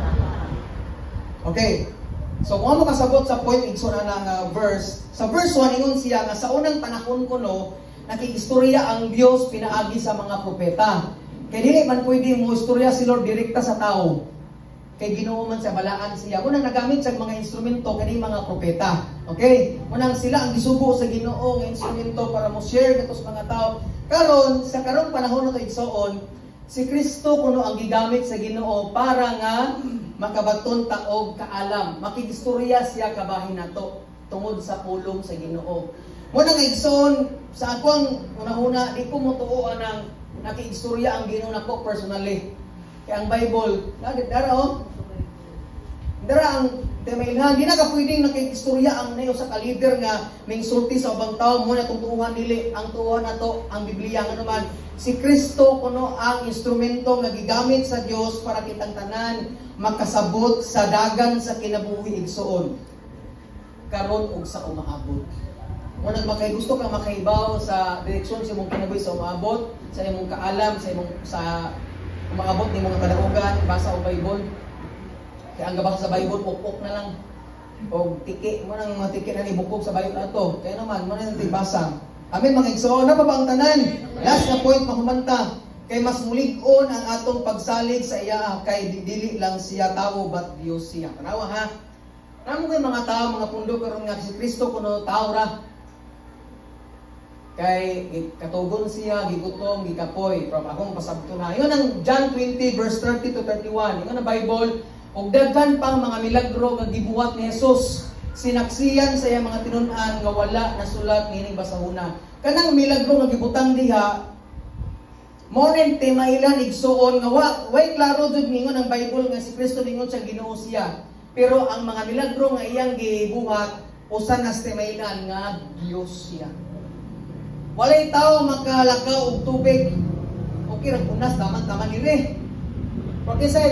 Okay. So kung mo kasabot sa point, igsoon, ana nga verse, sa verse 1 ingon siya nga sa unang panahon kuno nakikistorya ang Dios pinaagi sa mga propeta. Kay dili man pwede mo istorya si Lord direkta sa tao. Kay Ginoo man sa balaan siya. Unang nagamit sa mga instrumento kani mga propeta. Okay? Unang sila ang gisugo sa Ginoo nga instrumento para mo share kato sa mga tao. Karon sa karong panahon nato, igsoon, si Kristo kuno ang gigamit sa Ginoo para nga makabaton ta og kaalam. Makigistorya siya kabahin nato tungod sa pulong sa Ginoo. Muna nga, igsoon, sa akong una-una, di ko motuo anang nakiistorya ang Ginoo nako personally. Kaya ang Bible, dara oh. Dara ang timailhan, di na ka pwedeng nakikistorya ang nayo sa ka-leader nga mingsulti sa ubang tao mo na itong tuuhan. Dili ang tuuhan nato ang Biblia. Nga naman si Kristo kuno ang instrumento nga gigamit sa Dios para kitang tanan makasabot sa dagan sa kinabuhi, igsoon, karon ug sa umaabot. Mo nang makay gusto ka makahibaw sa direksyon sa imong kinabuhi sa umaabot, sa imong kaalam, sa imong sa umaabot nimong kadaugan, basa og Bible. Kaya ang gabasa sa Bible, pukpok na lang. O tiki, mo nang mga tiki na ibukog sa Bible ato. Kaya naman, mo na yung basa. Amen, mga igsoon, na pa ba ang tanan? Last na point, mahumanta. Kay mas mulig-on ang atong pagsalig sa iya kay dili lang siya tao but Dios siya. Tanawa ha. Namo kay mga tao, mga pundo karon nga si Kristo kuno tao ra. Kay katugon siya, gigutom, gikapoy. From akong pasabto na. Yun ang John 20 verse 30 to 31. Yun ang Bible. Ug daghan pang mga milagro nga gibuhat ni Jesus. Sinaksiyan sa iyang mga tinun-an nga wala nasulat niining basahuna. Kanang milagro nga gibutang diha, mo rin timailan, igsuon, nga way klaro jud ningon ang Bible nga si Kristo ningon sa Ginoo siya. Pero ang mga milagro nga iyang gibuhat, usa na sa timailan nga Dios siya. Walay tao makalakaw og tubig. Okay ra kunas taman-taman dire. Porque sa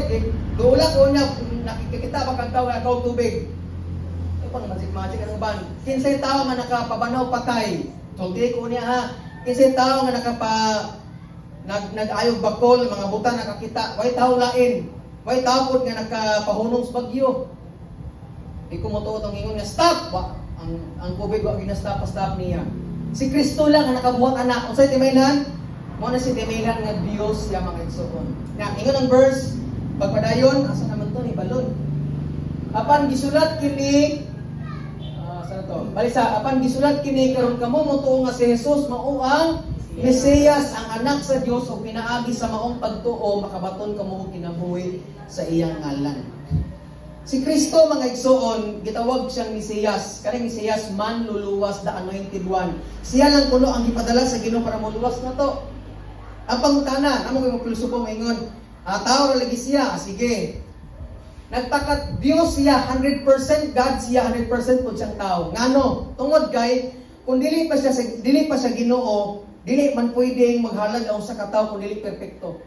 duula ko niya nakikita ba kag tao nga lakaw tubig. Ay pang magic magic anong ban. Kinsay tao nga nakapabanaw patay. Sulti ko niya ha. Kinsay tao nga nakapa nag nag-ayog bakol, mga buta nakakita, way tao lain. Way tao pod nga nakapahunong sa bagyo. Di ko motuo tong ingon nga stop. Wa, ang tubig wa gina-stop stop niya. Si Kristo lang ang nakabuhat ana. Unsay timaylan? Mo na si timaylan nga Dios siya, mga igsoon. Na ingon ang verse pagpadayon, asa naman to ni balon. Apan gisulat kini sa to? Balisa, apan gisulat kini karon kamo motuo nga si Jesus mao ang Mesiyas, ang anak sa Dios, ug pinaagi sa maong pagtuo makabaton kamo og kinabuhi sa iyang ngalan. Si Kristo, mga igsoon, gitawag siyang Mesiyas. Kanang Mesiyas, manluluwas, the anointed one. Siya lang kuno ang gipadala sa Ginoo para moluwas nato. Ang pangutana, namo kay mo pilosopo maingon, tao ra lagi siya, sige. Nagpakat Dios siya, 100% God siya, 100% pud siyang tao. Ngano? Tungod kay kung dili pa siya Ginoo, dili man pwedeng maghalad ang usa ka tawo kung dili perpekto.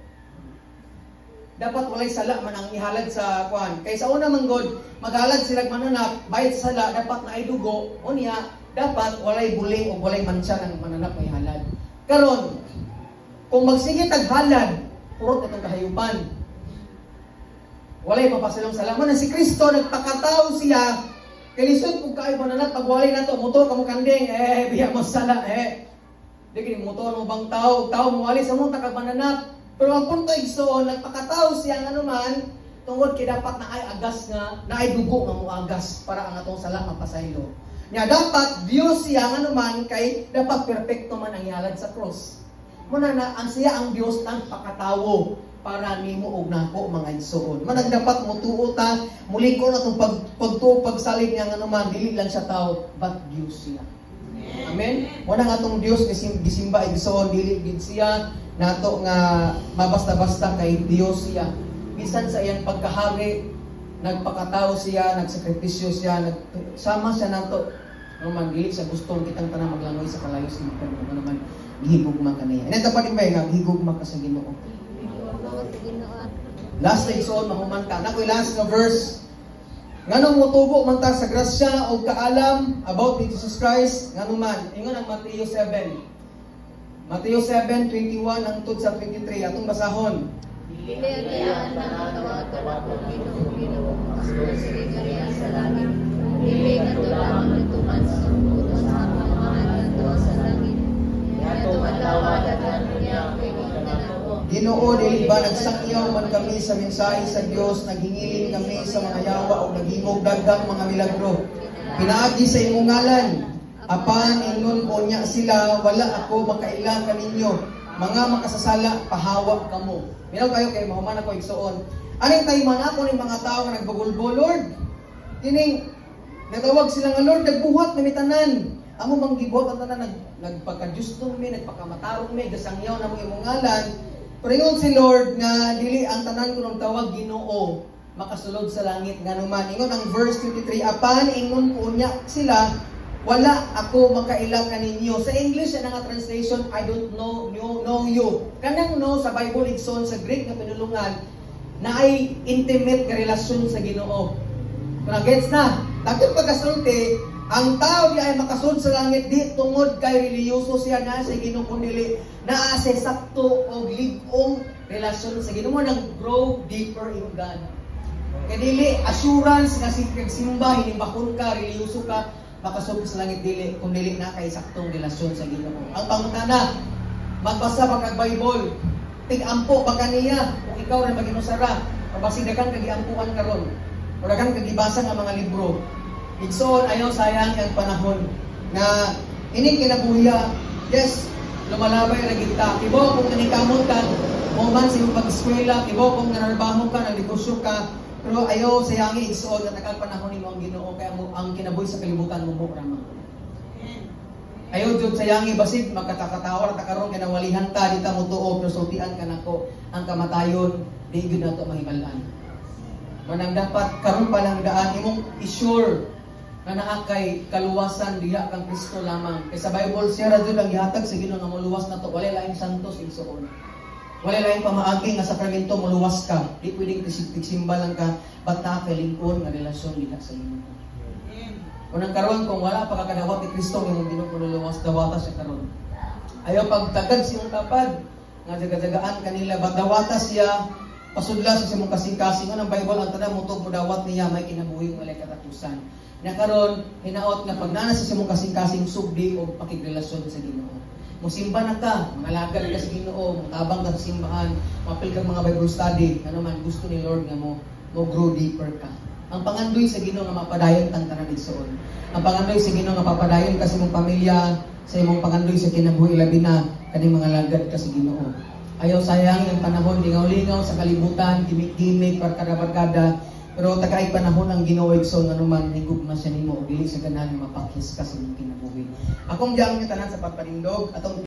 Dapat walay sala man ang ihalad sa kuan. Kay sa una man god, maghalad sila mananap, bayad sa sala dapat naay dugo, unya dapat walay buling o walay mancha ng mananap may halad. Karon, kung magsige tag halad, purot itong kahayupan. Walay mapasilong sala. Man si Kristo nagpakatao siya. Kay lisod kung kaayo mananap pag walay nato motor kamo kanding biya mo sala. Di kini motor mo bang tao, tao mo wali sa mo takag mananap. Pero ang punto, igsoon, nagpakatao siya nga naman tungod kay dapat naay agas nga naay dugo nga moagas para ang atong sala mapasaylo. Nya dapat Dios siya nga naman kay dapat perpekto man ang ihalad sa cross. Muna na ang siya ang Dios nagpakatawo para nimo og nako, mga igsoon. Manang dapat motuo ta, muliko na tong pagtuo pagsalig niya nga naman dili lang siya tao but Dios siya. Amen. Muna nga atong Dios gisimba, igsoon, dili gid siya nato nga mabasta-basta kay Dios siya. Bisan sa iyang pagkahari, nagpakatao siya, nagsakripisyo siya, sama siya nato. No man dili sa gustong kitang tanan maglangoy sa kalayo sa impyerno. Ano man gihigugma ka niya. Ina dapat ba nga gihigugma ka sa Ginoo? Last na, igsoon, mahuman ka. Nakoy last nga verse. Nganong motubo man ta sa grasya o kaalam about ni Jesus Christ? Ngano man? Ingon ang Mateo 7. Mateo 7:21 hangtod sa 23, atong basahon. Dili ang tanan nga ngatawag kanako, "Ginoo, Ginoo," makasulod sa gingharian sa langit. Dili kadto lamang nagtuman sa buot sa akong Amahan nga tuwa sa langit. Niadtong adlaw daghan niya ang moingon kanako, "Ginoo, dili ba nagsangyaw man kami sa mensahe sa Dios, naghingilin kami sa mga yawa o naghimog daghang mga milagro pinaagi sa imong ngalan?" Apan ingnon ko niya sila, "Wala ako makaila kaninyo. Mga makasasala, pahawa kamo." Minaw kayo kay mahuman ako, igsoon. Aning time man ako ning mga tao nga nagbagulbo, "Lord, kining natawag sila nga Lord, nagbuhat na mi tanan. Amo bang gibuhat ang tanan, nagpagka-Diyos mi, nagpakamatarong mi, gasangyaw na mo imong ngalan." Pero ingon si Lord nga dili ang tanan kunong tawag Ginoo makasulod sa langit. Nganuman, ingon ang verse 23, "Apan ingon ko niya sila, wala ako makaila kaninyo." Sa English ang nga translation, "I don't know you." Kanang "know" sa Bible, igsoon, sa Greek nga pinulungan, na ay intimate nga relasyon sa Ginoo. Kung gets na, takot pagkasulti, ang tao di ay makasulod sa langit di tungod kay relihiyoso siya na sa Ginoo, kundi naa sa sakto og lig-ong relasyon sa Ginoo, nang grow deeper in God. Kay dili assurance nga si simba hinimbakon ka, relihiyoso ka, makasulod sa langit, dili, kung dili na kay saktong relasyon sa Ginoo. Ang pangutana, magbasa ba kag Bible? Tig-ampo ba kaniya kung ikaw ra maginusara? O basig daghan kag giampuan karon? O daghan kag gibasa nga mga libro? Igsoon, ayaw sayang ang panahon na ining kinabuhiya. Yes, lumalabay ra gid ta. Kibaw kung naningkamot ka, mo man sa imong pag-eskwela, kibaw kung nanarbaho ka, nagnegosyo ka, pero ayaw sayangi, igsoon, nga tagal panahon nimo ang Ginoo kay mo ang kinabuhi sa kalibutan mo mo ramang. Ayaw jud sayangi, basig magkatakatawa ta karon kay nawalihan ta, di ta motuo, pero sultian ka nako, ang kamatayon di gyud nato mahibal-an. Manang dapat karon pa lang daan imong i-sure nga naa kay kaluwasan diha kang Kristo lamang. Kay sa Bible, siya ra jud ang gihatag sa Ginoo nga moluwas nato, walay laing santos, igsoon. Walay laing pamaagi nga sakramento moluwas ka. Di pwedeng tigsimba lang ka, but naa kay lingkod nga relasyon diha sa Ginoo. Unang karon, kung wala pa kakadawat ni Kristo nga imong Ginoo manluluwas, dawata siya karon. Ayaw pagtagad sa imong tapad nga jaga-jagaan kanila, but dawata siya, pasudla sa imong kasing-kasing. Ang Bible, ang tanan motug modawat niya may kinabuhi walay katapusan. Nya karon hinaot nga pag nana sa imong kasing-kasing, sugdi og pakigrelasyon sa Ginoo. Musimba na ka, mangalagad ka sa Ginoo, mutabang ka sa simbahan, mapil kag mga Bible study, ano man gusto ni Lord nga mo grow deeper ka. Ang pangandoy sa Ginoo nga mapadayon tang tanan, igsoon. Ang pangandoy sa Ginoo nga papadayon ka sa imong pamilya, sa imong pangandoy sa kinabuhi, labi na Kaning mga lagad ka sa Ginoo. Ayaw sayang ang panahon, lingaw-lingaw sa kalibutan, gimik-gimik, barkada-barkada. Pero tagay panahon ang Ginoo, igsoon, anuman higugma siya nimo ug dili sa ganahan nga mapakis ka sa imong kinabuhi. Akong giang tanan sa pagpanindog atong